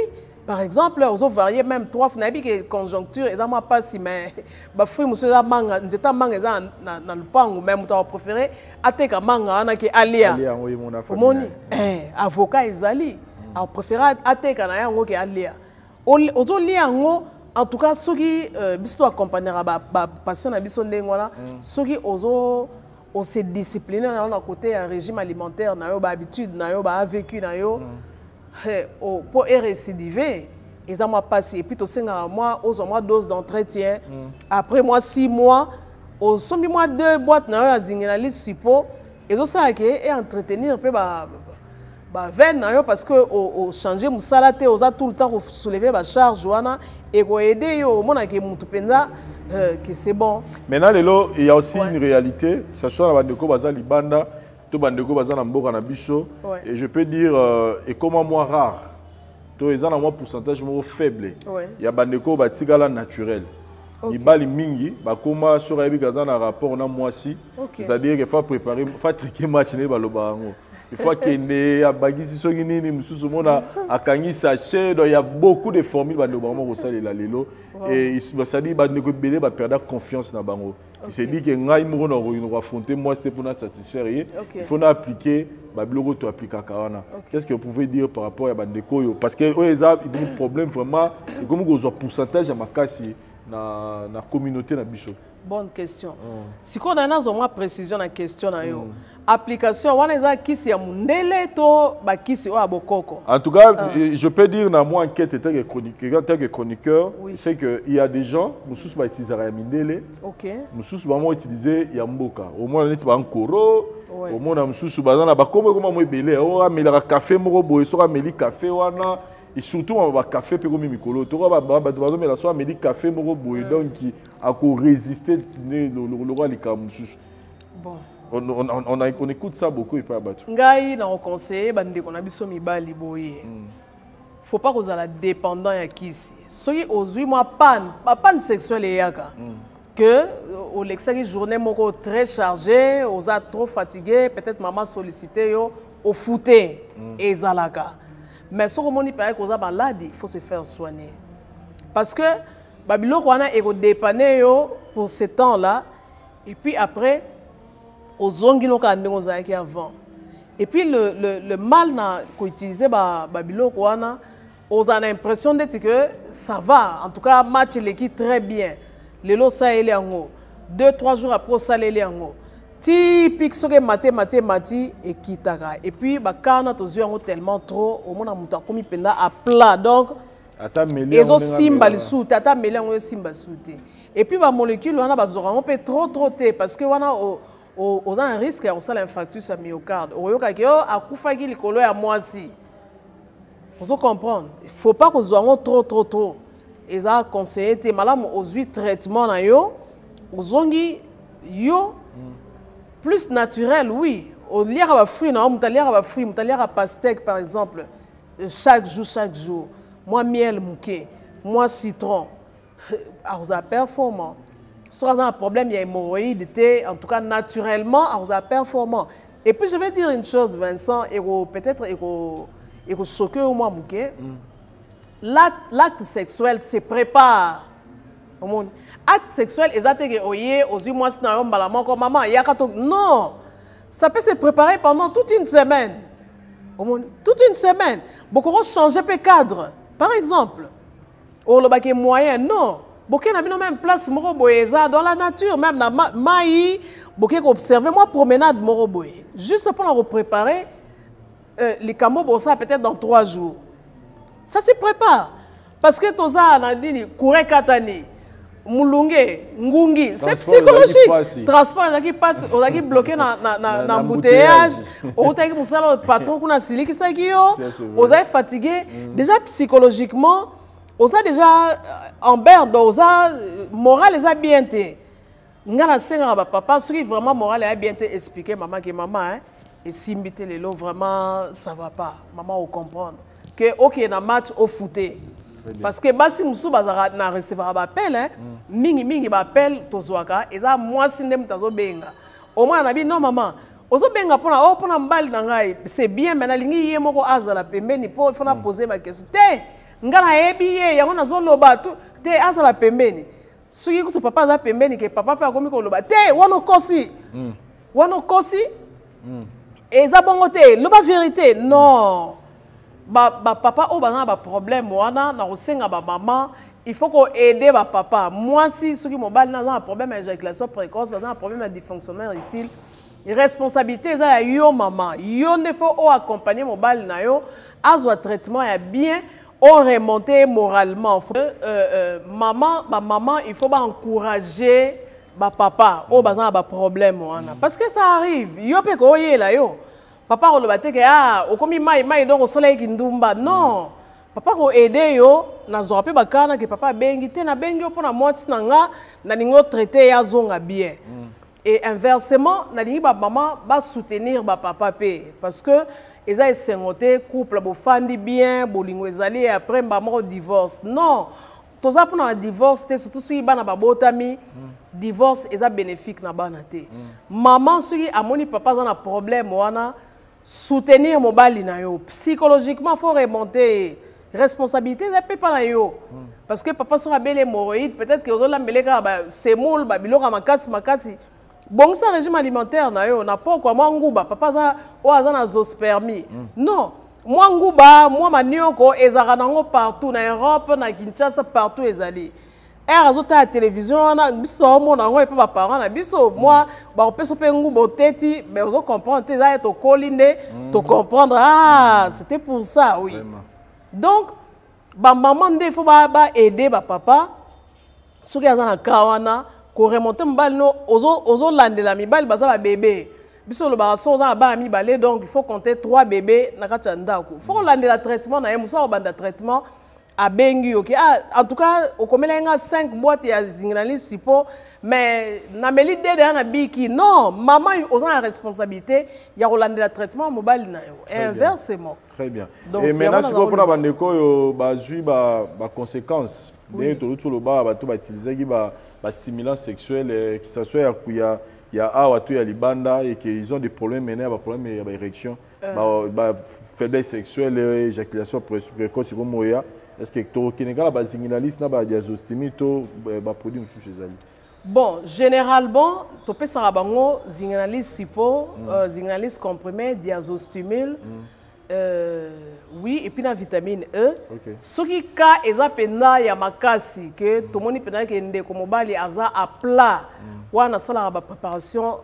par exemple, ozovarie même trois. Nayebi ke conjoncture eza mwa mpasi, mais bafruit mosusu eza manga, nzete ya manga eza na lupangu, mais moto akopréféré ateka manga wana ke alia. Alia yango ye mona famille. Omoni, avocat ezali, akopréféré ateka na yango ke alia. Ozolia yango. En tout cas, soki biso toaccompagnaka bapatient na biso ndenge wana, soki ozo ose discipline na yo na côté ya régime alimentaire na yo, bahabitude na yo, baavécu na yo, mpo erécidive eza mwa mpasi. Et puis tosengaka mwa ozwa mwa dose d'entretien. Après mwa 6 mois, osombi mwa deux boîte na yo ya zingenali sipo, ezosala ke e entretenir mpe baveine na yo, parce que ochange mosala te, oza tout le temps kosoulever bacharge wana, ekoaide yo omonake mutu mpenza que c'est bon. Maintenant lelo, il y a aussi une réalité, ce soit na bandeko baza libanda to bandeko baza na mboka na biso. Et je peux dire ekoma mwa rare to eza na mwa pourcentage moko faible ya bandeko batikala naturel. Mibali mingi bakoma, soki ayebi kaza na rapport na mwasi, c'est-à-dire que faut préparer, faut truquer match ne baloba yango, il faut akende abakisi soki nini mosusu, omona akangi sachet. Donc il y a beaucoup de formules bandeko bango kosalela lelo. Et c'est-à-dire bandeko ebele baperda confiance na bango. Il s'est dit que ngai moko na koaffronter mwasi te mpona satisfaire ye, il faut na appliquer babiloko to aplikaka wana. Qu'est-ce que vous pouvez dire par rapport ya bandeko oyo? Parce que oyo eza problème vraiment, ekomi kozwa pourcentage ya makasi na communauté na biso. Bonne question. Sikoyo na nazwa mwa précision na question na yo. Application wana eza kisi ya mundele to bakisi oyo ya bokoko? En tout cas, je peux dire dans moi enquête en tant que chroniqueur, c'est que il y a des gens mosusu bautilisaka ya mindele, mosusu bango utiliser ya mboka. Omona neti bankoro, omona mosusu baza na bakombo ekoma mo ebele, oyo amelaka café moko boye, soki ameli café wana, et surtout bacafé mpe komi mikolo toka, bato bazomela, so ameli café moko boye, donc akorésister lokwa likambo mosusu. Bon. On écoute ça beaucoup epai ya bato. Ngai na koconseille bandeko na biso mibali boye: faut pas kozala dépendant ya kisi. Soki ozwi mwa panne, bapanne sexuelle eyaka que olekisaki journée moko très chargée, oza trop fatigué, peut-être mama sollicité yo, ofute, ezalaka. Mais soki omoni paye koza malade, il faut se faire soigner, parce que babiloko wana ekodépanne yo pour ce temps là et puis après ozongi no kaka ndenge ozalaki avant. Et puis le mal na koutiliser babiloko wana, ozala na impression ndeti que ça va, en tout cas match eleki très bien lelo, osaleli yango, 2, 3 jours après osaleli yango, typique. Soki emati, emati, emati, ekitaka. Et puis bakana tozwi yango tellement trop, omona moto akomi mpenza à plat, donc ata meli yango ndenge ezosimba amelaka. Lisusu te, ata meli yango ezosimba lisusu te. Et puis bamolécule wana bazwaka yango mpe trop trop te, parce que wana oza na risque ya kosala infarctus ya myocarde. Okoyokaki yo akufaki likolo ya mwasi. Ozo comprendre? Faut pas kozwa yango trop trop trop, eza conseillé te. Malamu ozwi traitement na yo, ozongi yo plus naturel. Oui, oliaka bafruit na yo, moto aliaka bafruit, moto aliaka pastèque par exemple chaque jour, chaque jour mwa miel moke, mwa citron, akozala performant. Soki aza na problème ya hémorroïde te, en tout cas naturellement akozala performant. Et puis je vais dire une chose, Vincent, eko peut-être ekochoquer yo mwa moke. L'acte sexuel se prépare. Omoni, acte sexuel eza te ke oye ozwi mwasi na yo mbala moko, mama yaka to. Non, ça peut se préparer pendant toute une semaine. Omoni, toute une semaine bokoko changer mpe cadre. Par exemple, olobaki moyen, non, boke na bino même place moko boye eza dans la nature, même na mai, boke koobserve mwa promenade moko boye, juste mpona kopréparer likambo bosala peut-être dans 3 jours. Ça se prépare, parce que toza na nini, courant katani, mulunge, ngungi, c'est Transport ezalaki psychologique. Pasi. Transport ezalaki pasi, ozalaki bloqué na Na embouteillage, outaki mosala, patron kuna asilikisaki yo, Ça, c'est vrai. ozali fatigué déjà psychologiquement, oza déjà en berne, donc oza moral eza bien te. Nga nasengaka bapapa, soki vraiment moral eya bien te, expliquer mama ke mama, hein, Esimbi te lelo, vraiment ça va pas. Mama ocomprendre ke okende na match ofute, parce que basi mosusu bazalaka na recevaka baappel, hein. Mingimingi baappel tozwaka eza mwasi nde moto azobenga. Omwana na bi: "Non mama, ozobenga mpona o mpona mobali na ngai, c'est bien, mais nalingi ye moko azala pembeni mpo faut na pose baquestion te. Ngai nayebi ye, yango nazoloba te, azala pembeni." Soki kutu papa aza pembeni, ke papa mpe akomi koloba te: "Wana okosi, wana okosi, eza bongo te, loba vérité." Non, bapapa oyo baza na baproblème wana, na kosenga bamama, il faut koaider bapapa. Mwasi soki mobali na aza na problème ya éjaculation précoce, aza na problème ya dysfonctionnement érectile, responsabilité eza ya yo mama. Yo nde faut oaccompagne mobali na yo azwa traitement ya bien, oremonte moralement. Mama, bamama, il faut baencourager bapapa oyo baza na baproblème wana, parce que ça arrive. Yo mpe koyela yo papa koloba te ke: "Ah, okomi mai mai, donc osalaki ndumba." Non, papa koaider yo. Nazwaka mpe bakana ke papa abengi te: "Nabengi yo mpona mwasi na nga, nalingi otraite ye azonga bien." Et inversement, nalingi bamama basoutenir bapapa mpe, parce que eza esengo te, couple bofandi bien, bolingo ezali, après mba moko divorce. Non, toza mpona badivorce te, surtout soki bana babotami. Divorce eza bénéfique na bana te. Mama soki amoni papa aza na problème wana, soutenir mobali na yo psychologiquement, faut remonter. Responsabilité eza mpe mpa na yo, parce que papa soki abeli hémorroïde, peut-être que ozolambele kaka basemoule, babiloko ya makasi makasi. Bongisa régime alimentaire na yo na pokwa, mwa nguba. Papa aza oyo aza na azoospermie, non, mwa nguba, mwa manioko ezalaka nango partout na Europe, na Kinshasa, partout ezali. Ere azotala télévision wana, biso toomona yango epa baparent na biso, mwa bakopesa mpe nguba oteti, mais ozocomprendre te. Eza ye tokoli nde tocomprendre: "Ah, c'était pour ça." Oui. Vraiment. Donc bamama nde faut baaider bapapa soki aza na ka wana, koremonte mobali no. Ozolandela mibali baza babebe. Biso olobaka so oza na bana mibale, donc il faut compter trois bébés na kati ya ndako. Faut kolandela traitement na ye. Mosu akobanda traitement, abengi yo ke: "Ah, en tout cas okomelaki nga 5 boîte ya Zinginali Suppo, mais nameli dede ya na biki." Non, mama, oza na responsabilité ya kolandela traitement ya mobali na yo, et inversement. Très bien. Donc, et maintenant yango sikoyo mpona naza bandeko oyo bazwi baconséquence, ndenge toluti oloba, bato bautilisaki bastimulant sexuel, que ça soit ya awa to ya libanda, et que ils ont des problèmes maintenant, ya baproblème ya baérection, ba faiblesse sexuelle, éjaculation précoce ekomoya, est ce que tokokende kaka bazinginaliste na badiazostimile to baproduit mosusu ezali? Bon, généralement, topesaka bango Zinginali Suppo, Zinginali comprimé, Diazostimule, oui, et puis na vitamine E. Soki ka eza mpenza ya makasi, ke tomoni mpenza ke ndeko mobali aza à plat, wana asalaka bapréparation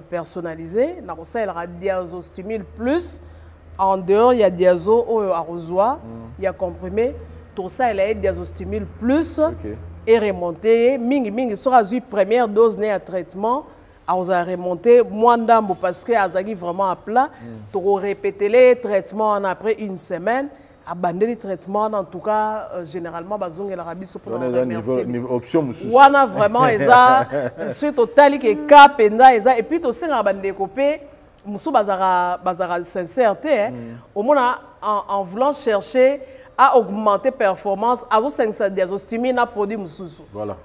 personnalisée na kosalelaka Diazostimule plus en dehors ya diazo oyo akozwa ya comprimé. Tokosalela ye Diazostimule plus et remonte ye mingimingi. Soki azwi première dose ne ya traitement, akozala remonte mwa ndambo, parce que azalaki vraiment à plat. Tokorepetele ye traitement wana après une semaine. Abandeli traitement wana, en tout cas, généralement bazongelaka biso mpona Wana eza remercier biso. Niveau option mosusu. Wana vraiment eza soki totali ke ka mpenza eza. Et puis tosengaka bandeko mpe mosusu bazalaka sincère te, eh. Omona en voulant chercher à augmenter performance, azosangisa diazostimile na produit mosusu. Voilà.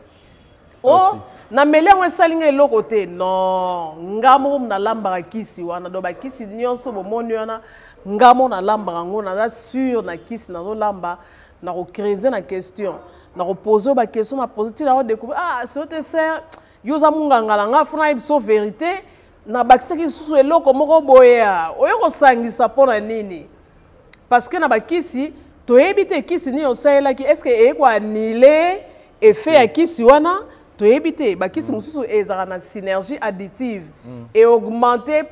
O nameli yango, esali nga eloko te. Non, nga moko nalambaka kisi wana. Donc bakisi nyonso bomoni wana, nga moko nalambaka yango, naza sûr na kisi nazolamba. Nakocreuser na question, nakopose oyo baquestion na pose ntina odécouvrir: "Ah, sio te, ser yo oza monganga na nga, fona yebi so vérité. Nabakisaki lisusu eloko moko boye oyo kosangisa mpo na nini?" Parce que na bakisi toyebi te kisi nini osalelaki, est ce que eye koannuler effet ya kisi wana. Toyebi te. Bakisi mosusu ezalaka na synergie additive et augmenter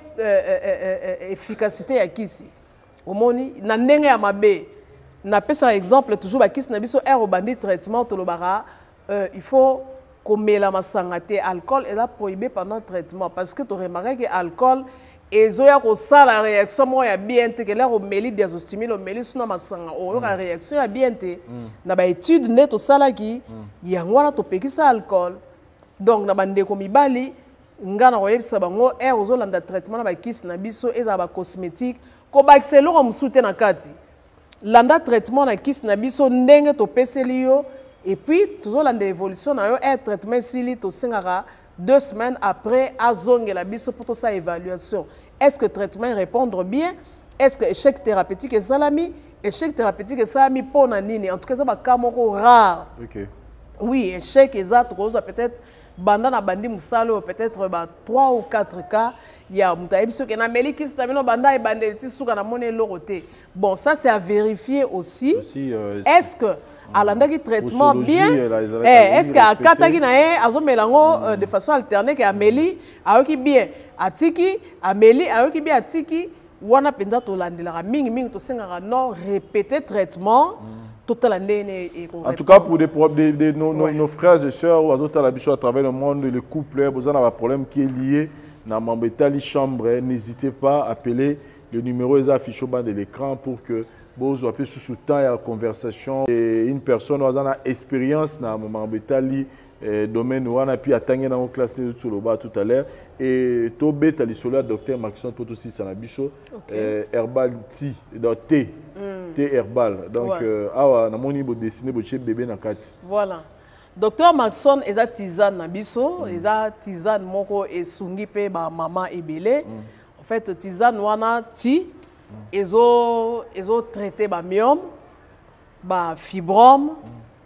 efficacité ya kisi. Omoni na ndenge ya mabe. Napesaka exemple toujours, bakisi na biso, ere obandi traitement, tolobaka il faut komela masanga te, alcool eza prohibé pendant traitement, parce que toremarke ke alcool ezoya kosala réaction moko ya bien te. Ke lere omeli diazostimile, omeli suna masanga, oyoka réaction ya bien te. Na baétude nde tosalaki yango wana, topekisa alcool. Donc na bandeko mibali, Nga na koyebisa bango, ere ozolanda traitement na bakisi na biso, ezala bacosmétique, kobakisa eloko mosusu te na kati. Landa traitement na kisi na biso ndenge topeseli yo, et puis tozolanda évolution na yo. Ere traitement esili, tosengaka 2 semaines après azongela biso mpo tosala évaluation: est ce que traitement répondre bien? Est ce que échec thérapeutique esalami? Échec thérapeutique esalami mpo na nini? En tout cas, eza bacas moko rare. Oui, échec eza, tokozwa peut-être, banda na bandi mosala oyo, peut-être ba 3 ou 4 cas ya moto ayebi soki nameli kisi na bino, banda ebandeli ti suka, namoni eloko te. Bon, ça, c'est à vérifier aussi. Aussi, est-ce que alandaki traitement posologie, bien? Ezalaki Est-ce que respecté. akataki na ye, azomela yango de façon alternée, ke ameli, ayoki bien, atiki, ameli, ayoki bien, atiki? Wana mpenza tolandelaka mingimingi, tosengaka non, répéter traitement, totala ndenge. En tout cas, pour des, nos frères et sœurs ou autres biso à travers le monde, le couple, vous avez un problème qui est lié dans mambo etali chambre, n'hésitez pas à appeler le numéro est affiché au bas de l'écran pour que bozwa pe sous temps ya conversation et une personne oyo aza na expérience na mambo etali domaine wana, puis atangi nango classe nde toloba tout à l'heure. Et tobeta lisolo ya docteur Maxon po tosisa na biso. Herbal tea, donc thé, thé herbal. Donc awa namoni bodessiner, botie bébé na kati. Voilà, docteur Maxon eza tisane na biso, eza tisane moko esungi mpe bamama ebele. En fait, tisane wana ti ezotraite bamyome, bafibrome,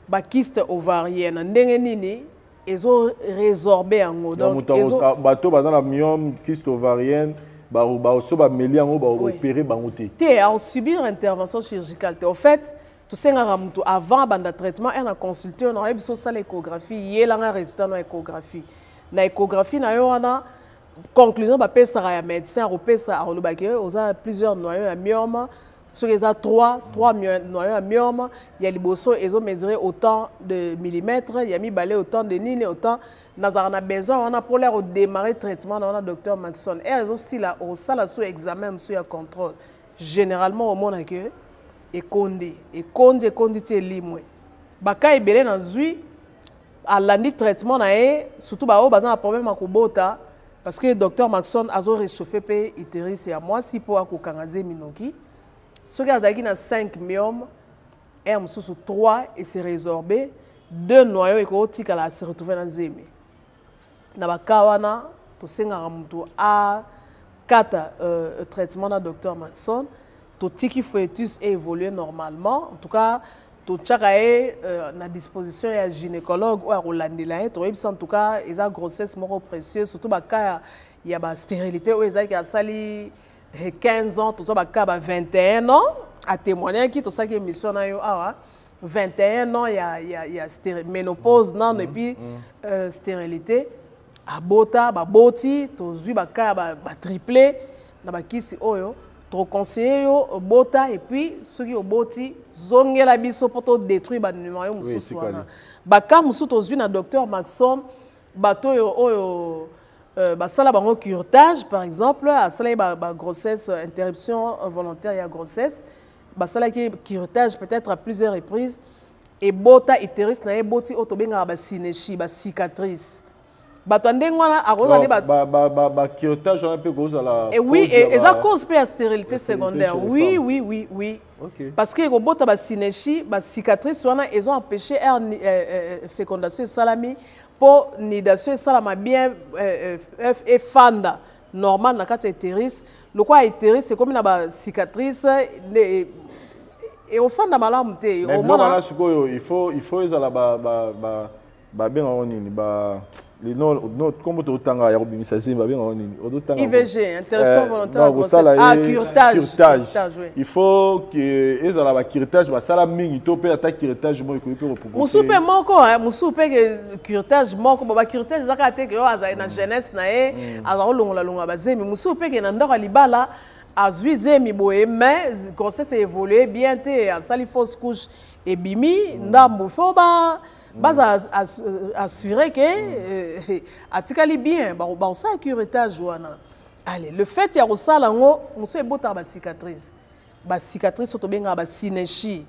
bakyste ovarien. Na ndenge nini ezorésorbe yango? Donc donc moto bato baza na myome, kyste ovarienne, so bameli yango, baopérer bango te? Te, asubir intervention chirurgicale te. Au fait, tosengaka motu avant abanda traitement, ere na consulte oyo, nayebi so osala échographie, yelanga résultat na échographie. Na échographie na yo wana, conclusion bapesaka ya médecin akopesa, akolobaki oza plusieurs noyaux ya myome. Soki eza 3, 3 noyaux ya myome, ya liboso ezomesure autant de millimètres, ya mibale autant de nini, autant. Nazalaka na besoin wana mpo lere odémarrer traitement na wana docteur Maxon. Ere ezosila, okosala so examen mosusu ya contrôle. Généralement, omona ke ekondi, ekondi, ekondi ti elimwe. Bacas ebele nazwi, alandi traitement na ye, surtout baoyo baza na problème ya kobota, parce que docteur Maxon azoréchauffe mpe utérus ya mwasi mpo akokanga zemi noki. Soki azalaki na 5 myome, ere mosusu 3 ese résorbe, 2 noyau ekotikala, ase retrouve na zemi. Na bacas wana, tosengaka motu akata traitement na docteur Maxon, totiki foetus évolue normalement. En tout cas, totiaka ye na disposition ya gynécologue oyo akolandela ye. Toyebisa, en tout cas, eza grossesse moko précieuse, surtout bacas ya bastérilité oyo ezalaki asali 15 ans. Tozwa bacas ba 21 ans, atémoignaki, tosalaki émission na yo awa, 21 ans ya ménopause nano, et puis stérilité, abota, baboti. Tozwi bacas ya batriplé na bakisi oyo. Toconseille yo obota, et puis soki oboti, zongela biso mpo todétruire banumero mosusu wana. Bacas mosusu tozwi na docteur Maxon, bato oyo basala bango curetage par exemple, asalaki bagrossesse, interruption volontaire ya grossesse, basalaki curetage peut-être à plusieurs reprises, ebota utérus na ye eboti oyo tobengaka basynéchie, bacicatrice. Bato ya ndenge wana akozala nde Bacuretage wana mpe kozala? Oui, eza cause mpe ya stérilité secondaire, oui. Parce que ekobota basynéchie, bacicatrice wana ezo empêcher aire fécondation esalami, mpo nidation esalama bien, efanda normal na kati ya utérus. Lokola utérus ekomi na bacicatrice, eofanda malamu te. Omona sikoyo, il faut ezala, babengaka nini, no kombo totanga ya kobimisa zemi, babengaka nini? IVG, interruption volontaire de grossesse. Ah, curetage. Curetage, il faut que ezala bacuretage basala mingi to mpe ata curetage moko ekoki mpe koprovoquer? Mosusu mpe moko, mosusu mpe curetage moko. Bo bacuretage eza kaka te ke oyo azali na jeunesse na ye aza kolongolalongola bazemi. Mosusu mpe ke na ndako ya libala azwi zemi boye, mais grossesse évolue bien te, asali fausse couche, ebimi ndambo, fo ba baza assuré ke atikali bien, bakosala curetage wana. Ale le fait ya kosala yango, mosusu ebotaka bacicatrice, bacicatrice oyo tobengaka basynéchie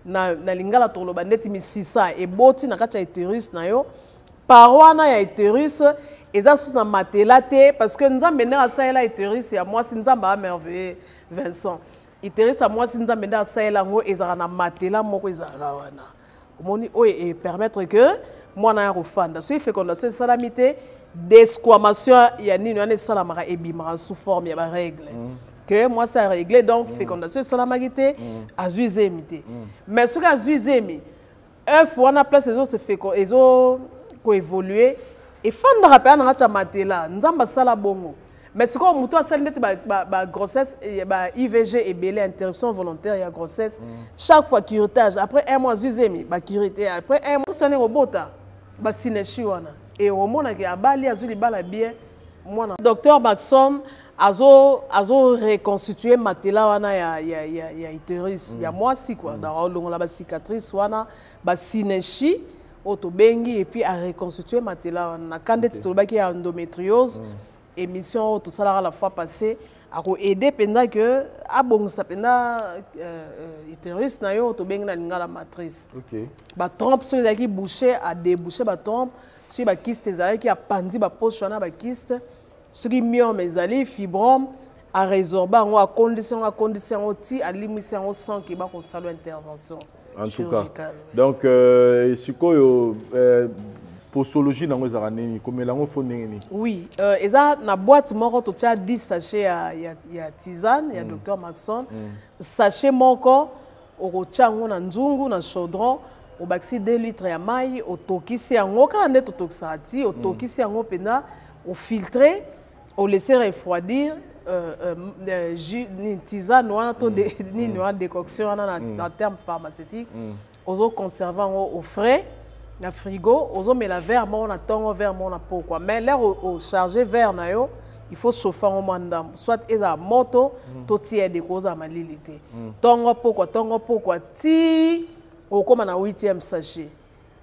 na lingala. Toloba ndeti misisa eboti na kati ya utérus na yo, paroi wana ya utérus Eza susu na matela te, parce que Nzambe ndenge asalela utérus ya mwasi, Nzambe amerveilleux, Vincent. Utérus ya mwasi, Nzambe nde asalela yango, ezalaka na matela moko ezalaka wana. Omoni, oyo epermettre que mwana ya kofanda. Soki fécondation esalami te, desquamation ya nini wana esalamaka, ebimaka sous forme ya barègle que mwasi arègle. Donc fécondation esalamaki te, azwi zemi te. Mais soki azwi zemi, œuf wana, place ezo ezo koévolue, efandaka mpe na kati ya matela. Nzambe asala bongo. Mais sikoyo moto asali neti bagrossesse, ba IVG ebele, interruption volontaire ya grossesse, chaque fois curetage, après un mois azwi zemi, bacurete après un mois, soni kobota, basynéchie wana e omonaki abali, azwi libala bien, mwana. Docteur Maxon azo reconstituer matela wana ya utérus ya mwasi, quoi. Donc aolongola bacicatrice wana, basynéchie oyo tobengi, et puis areconstitue matela wana. Na ka ndeti tolobaki ya endométriose, émission oyo tosalaka la fois passée, akoaide mpenza ke abongisa mpenza utérus na yo, oyo tobengi na lingala matrice. Batrompe soki ezalaki bouché, adébouche batrompe. Soki bakyste ezalaki, apandi bapoche wana bakyste. Soki myome ezali, fibrome, arésorbe yango, akondisi yango, akondisi yango ti alimwisi yango sans ke bakosala intervention En tout cas. chirurgicale. Donc sikoyo posologie nango ezalaka nini? Komela yango fo ndenge nini? Oui, eza na boîte moko totia 10 sachet ya tisane ya Docteur Maxon. Sachet moko okotia yango na nzungu, na chaudron, obakisi 2 litres ya mai, otokisi yango kaka nde totokisaka ti otokisi yango mpenza, ofiltre, olaisse refroidir jus nini, tisane wana to nini wana, décoction wana na terme pharmaceutique. Ozoconserve yango au frais na frigo. Ozomela verre moko na ntongo, verre moko na pokwa. Mais l'heure ocharge verre na yo, il faut chauffer yango mwa ndambo, soit ezala moto to tiède, kozala malili te. Ntongo pokwa, ntongo pokwa, ti okóma na 8e sachet.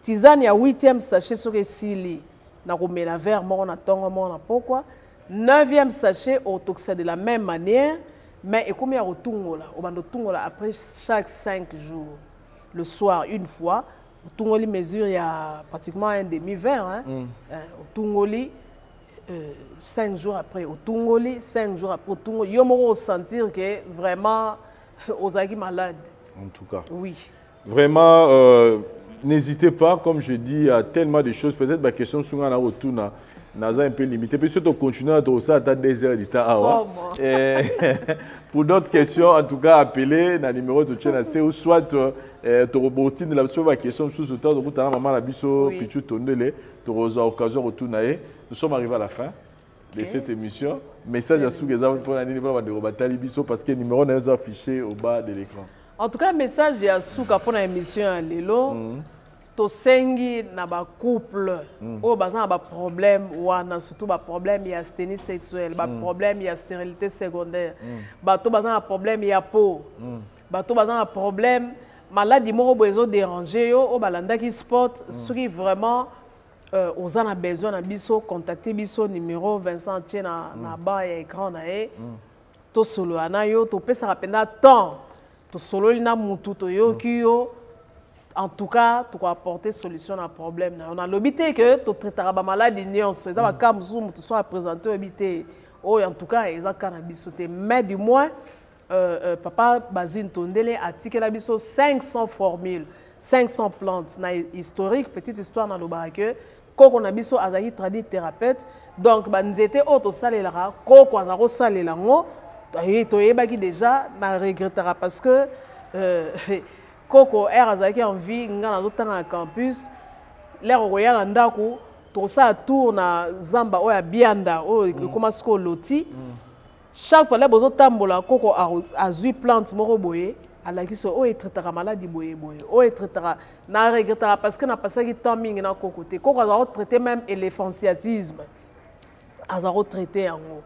Tisane ya 8e sachet soki esili, na komela verre moko na ntongo, moko na pokwa. 9e sachet, otokisa de la même manière, mais ekomi ya kotungola. Obanda otungola après chaque 5 jours, le soir une fois. Otungoli mesure ya pratiquement un demi verre, hein? Otungoli 5 jours après, otungoli 5 jours après, otungoli. Yo moko osentir que vraiment ozalaki malade. En tout cas. Oui. Vraiment, n'hésitez pas, comme je dis, il y a tellement de choses. Peut-être ma question sur un retour naza un peu limité. Puis surtout, continuer à ça à 2 heures du temps. Somo. Pour d'autres questions, en tout cas, appelez na numéro de tien ou soit tokobotine la biso ba question mosusu to tokutana mama na biso. Pichu Tondele, tokozwa occasion retour ye. Nous sommes arrivés à la fin de cette émission. Message ya suka eza mpona nini mpona bandeko batali biso? Parce que numéro na yo eza affiché au bas de l'écran. En tout cas, message ya suka mpona émission ya lelo, tosengi na bacouple oyo baza na baproblème wana, surtout baproblème ya asthénie sexuelle, baproblème ya stérilité secondaire, bato baza na problème ya peau, bato baza na problème maladi moko boye ezodérange yo, oyo balandaki sport, soki vraiment oza na besoin na biso, contacte biso. Numéro Vincent tie na ba ya écran na ye. Tosolola na yo, topesaka mpenza temps, tosololi na mutu, toyoki yo. En tout cas, tokoapporte solution na problème na yo. Nalobi te ke totraitaka bamaladi nyonso. Eza baka mosusu motu so aprésente, oyebi te oyo. En tout cas, eza ka na biso te, mais du moins papa Basine Tondele atikela biso 500 formules, 500 plantes. Na historique, petite histoire, nalobaka ke koko na biso azalaki tradi thérapeute. Donc banzete oyo tosalelaka, koko aza kosalela yango, toyebaki déjà. Na regrettaka parce que koko ere azalaki en vie, nga nazotanga na campus. L'heure okoya na ndako, tokosala tour na zamba oyo ya bianda oyo ekóma sikoyo loti. Chaque fois le bozotambola, koko azwi plante moko boye, alakisi oyo etraitaka maladi boye boye, oyo etraitaka. Na regrettaka parce que napasaki temps mingi na koko te. Koko aza kotraite même éléphantiatisme, aza kotraite yango.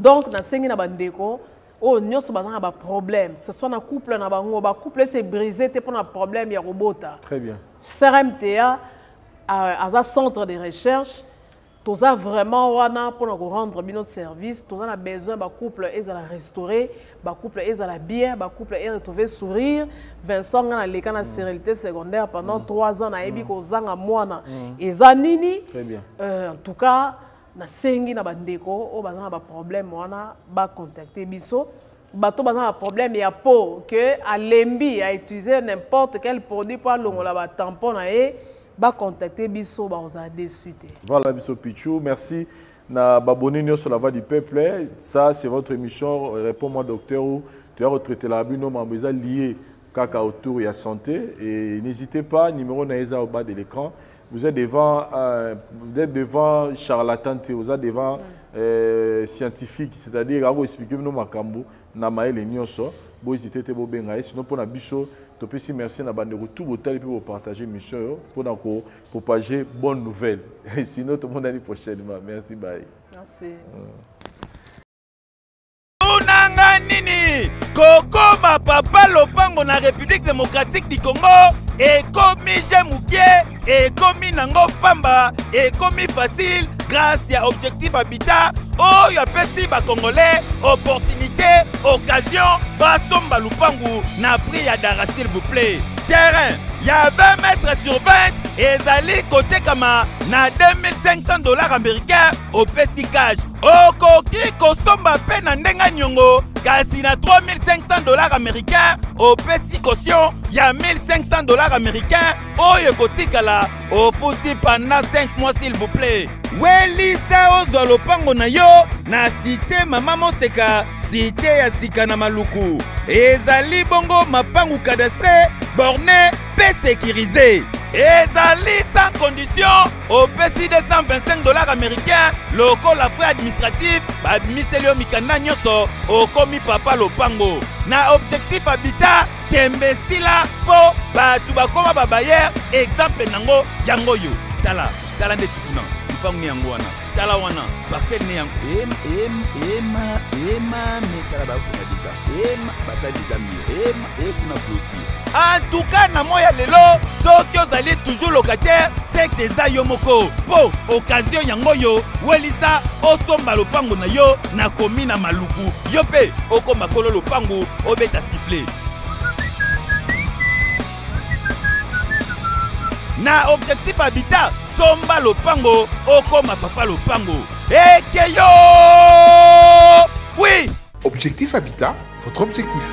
Donc nasengi na bandeko oyo nyonso baza na baproblème, que ce soit na couple na bango, bacouple ese brise te mpona problème ya kobota. Très bien. CRMTA aza centre de recherche. Toza vraiment wana mpona korendre bino service. Toza na besoin bacouple ezala restauré, bacouple ezala bien, bacouple eretrouve sourire. Vincent, nga naleka na stérilité secondaire pendant 3 ans. Nayebi kozanga mwana eza nini. Très bien. En tout cas, Nasengi na bandeko oyo baza na baproblème wana bacontacte biso. Bato baza na problème ya peau, ke alembi autiliser n'importe quel produit mpo alongola batampon na ye, bacontacte biso, bakozala déçu te. Voilà, biso Pichou, merci. Na baboni nyonso La Voix du Peuple, ça c'est votre émission Réponds-moi docteur, où tu as retraité la bino mambo eza lié kaka autour ya santé. Et n'hésitez pas, numéro na eza au bas de l'écran. Vous êtes devant charlatan te, vous êtes devant scientifique, c'est-à-dire ako expliquer bino makambo na mayele nyonso. Bohésite te, bobenga ye. Sinon mpona biso, topesi merci na bandeko tout botali mpe bopartage émission oyo mpona kopropager bonne nouvelle. Sinon tomonani prochainement. Merci, bye. Merci. Tunanga nini? Kokoma papa lopango na République démocratique du Congo ekomi je mokie, ekomi nango pamba, ekomi facile grâce ya Objectif Habitat oyo apesi bacongolais opportunité, occasion basomba lupangu na prix ya dara. S'il vous plaît, terrain ya 20 mètres sur 20 ezali kotekama na 2500 $ américain, opesi cash. Okoki kosomba mpe na ndenge niongo, kasi na 3500 $ américain, opesi caution ya 1500 $ américain, oyo ekotikala ofuti pendant 5 mois. S'il vous plaît, welisa ozwa lopango na yo na Cité Mama Moseka, cité ya sika na Maluku. Ezali bongo mapangu cadastre, borné mpe sécurisé. Ezali sans condition. Opesi 225 $ américain lokola frais administratif, babimiseli yo mikanda nyonso, okomi papa lopango. Na Objectif Habitat, tembe esila mpo bato bakoma babailleur. Exemple nango yango oyo, tala, tala ndeti kuna lupango ne yango wana, tala wana parcelle ne yango ema ema me, tala bakokenda déjà, ema basali déjà mur, ema e kuna clôture. En tout cas, na moi ya lelo, soki ozali toujours locataire, seke eza yo moko, mpo occasion yango oyo. Welisa osomba lopango na yo na komi na Maluku, yo mpe okoma kolo lopango, obeta sifflet. Na Objectif Habitat, somba lopango, okoma papa lopango. Ekeyo, oui. Objectif Habitat, votre objectif.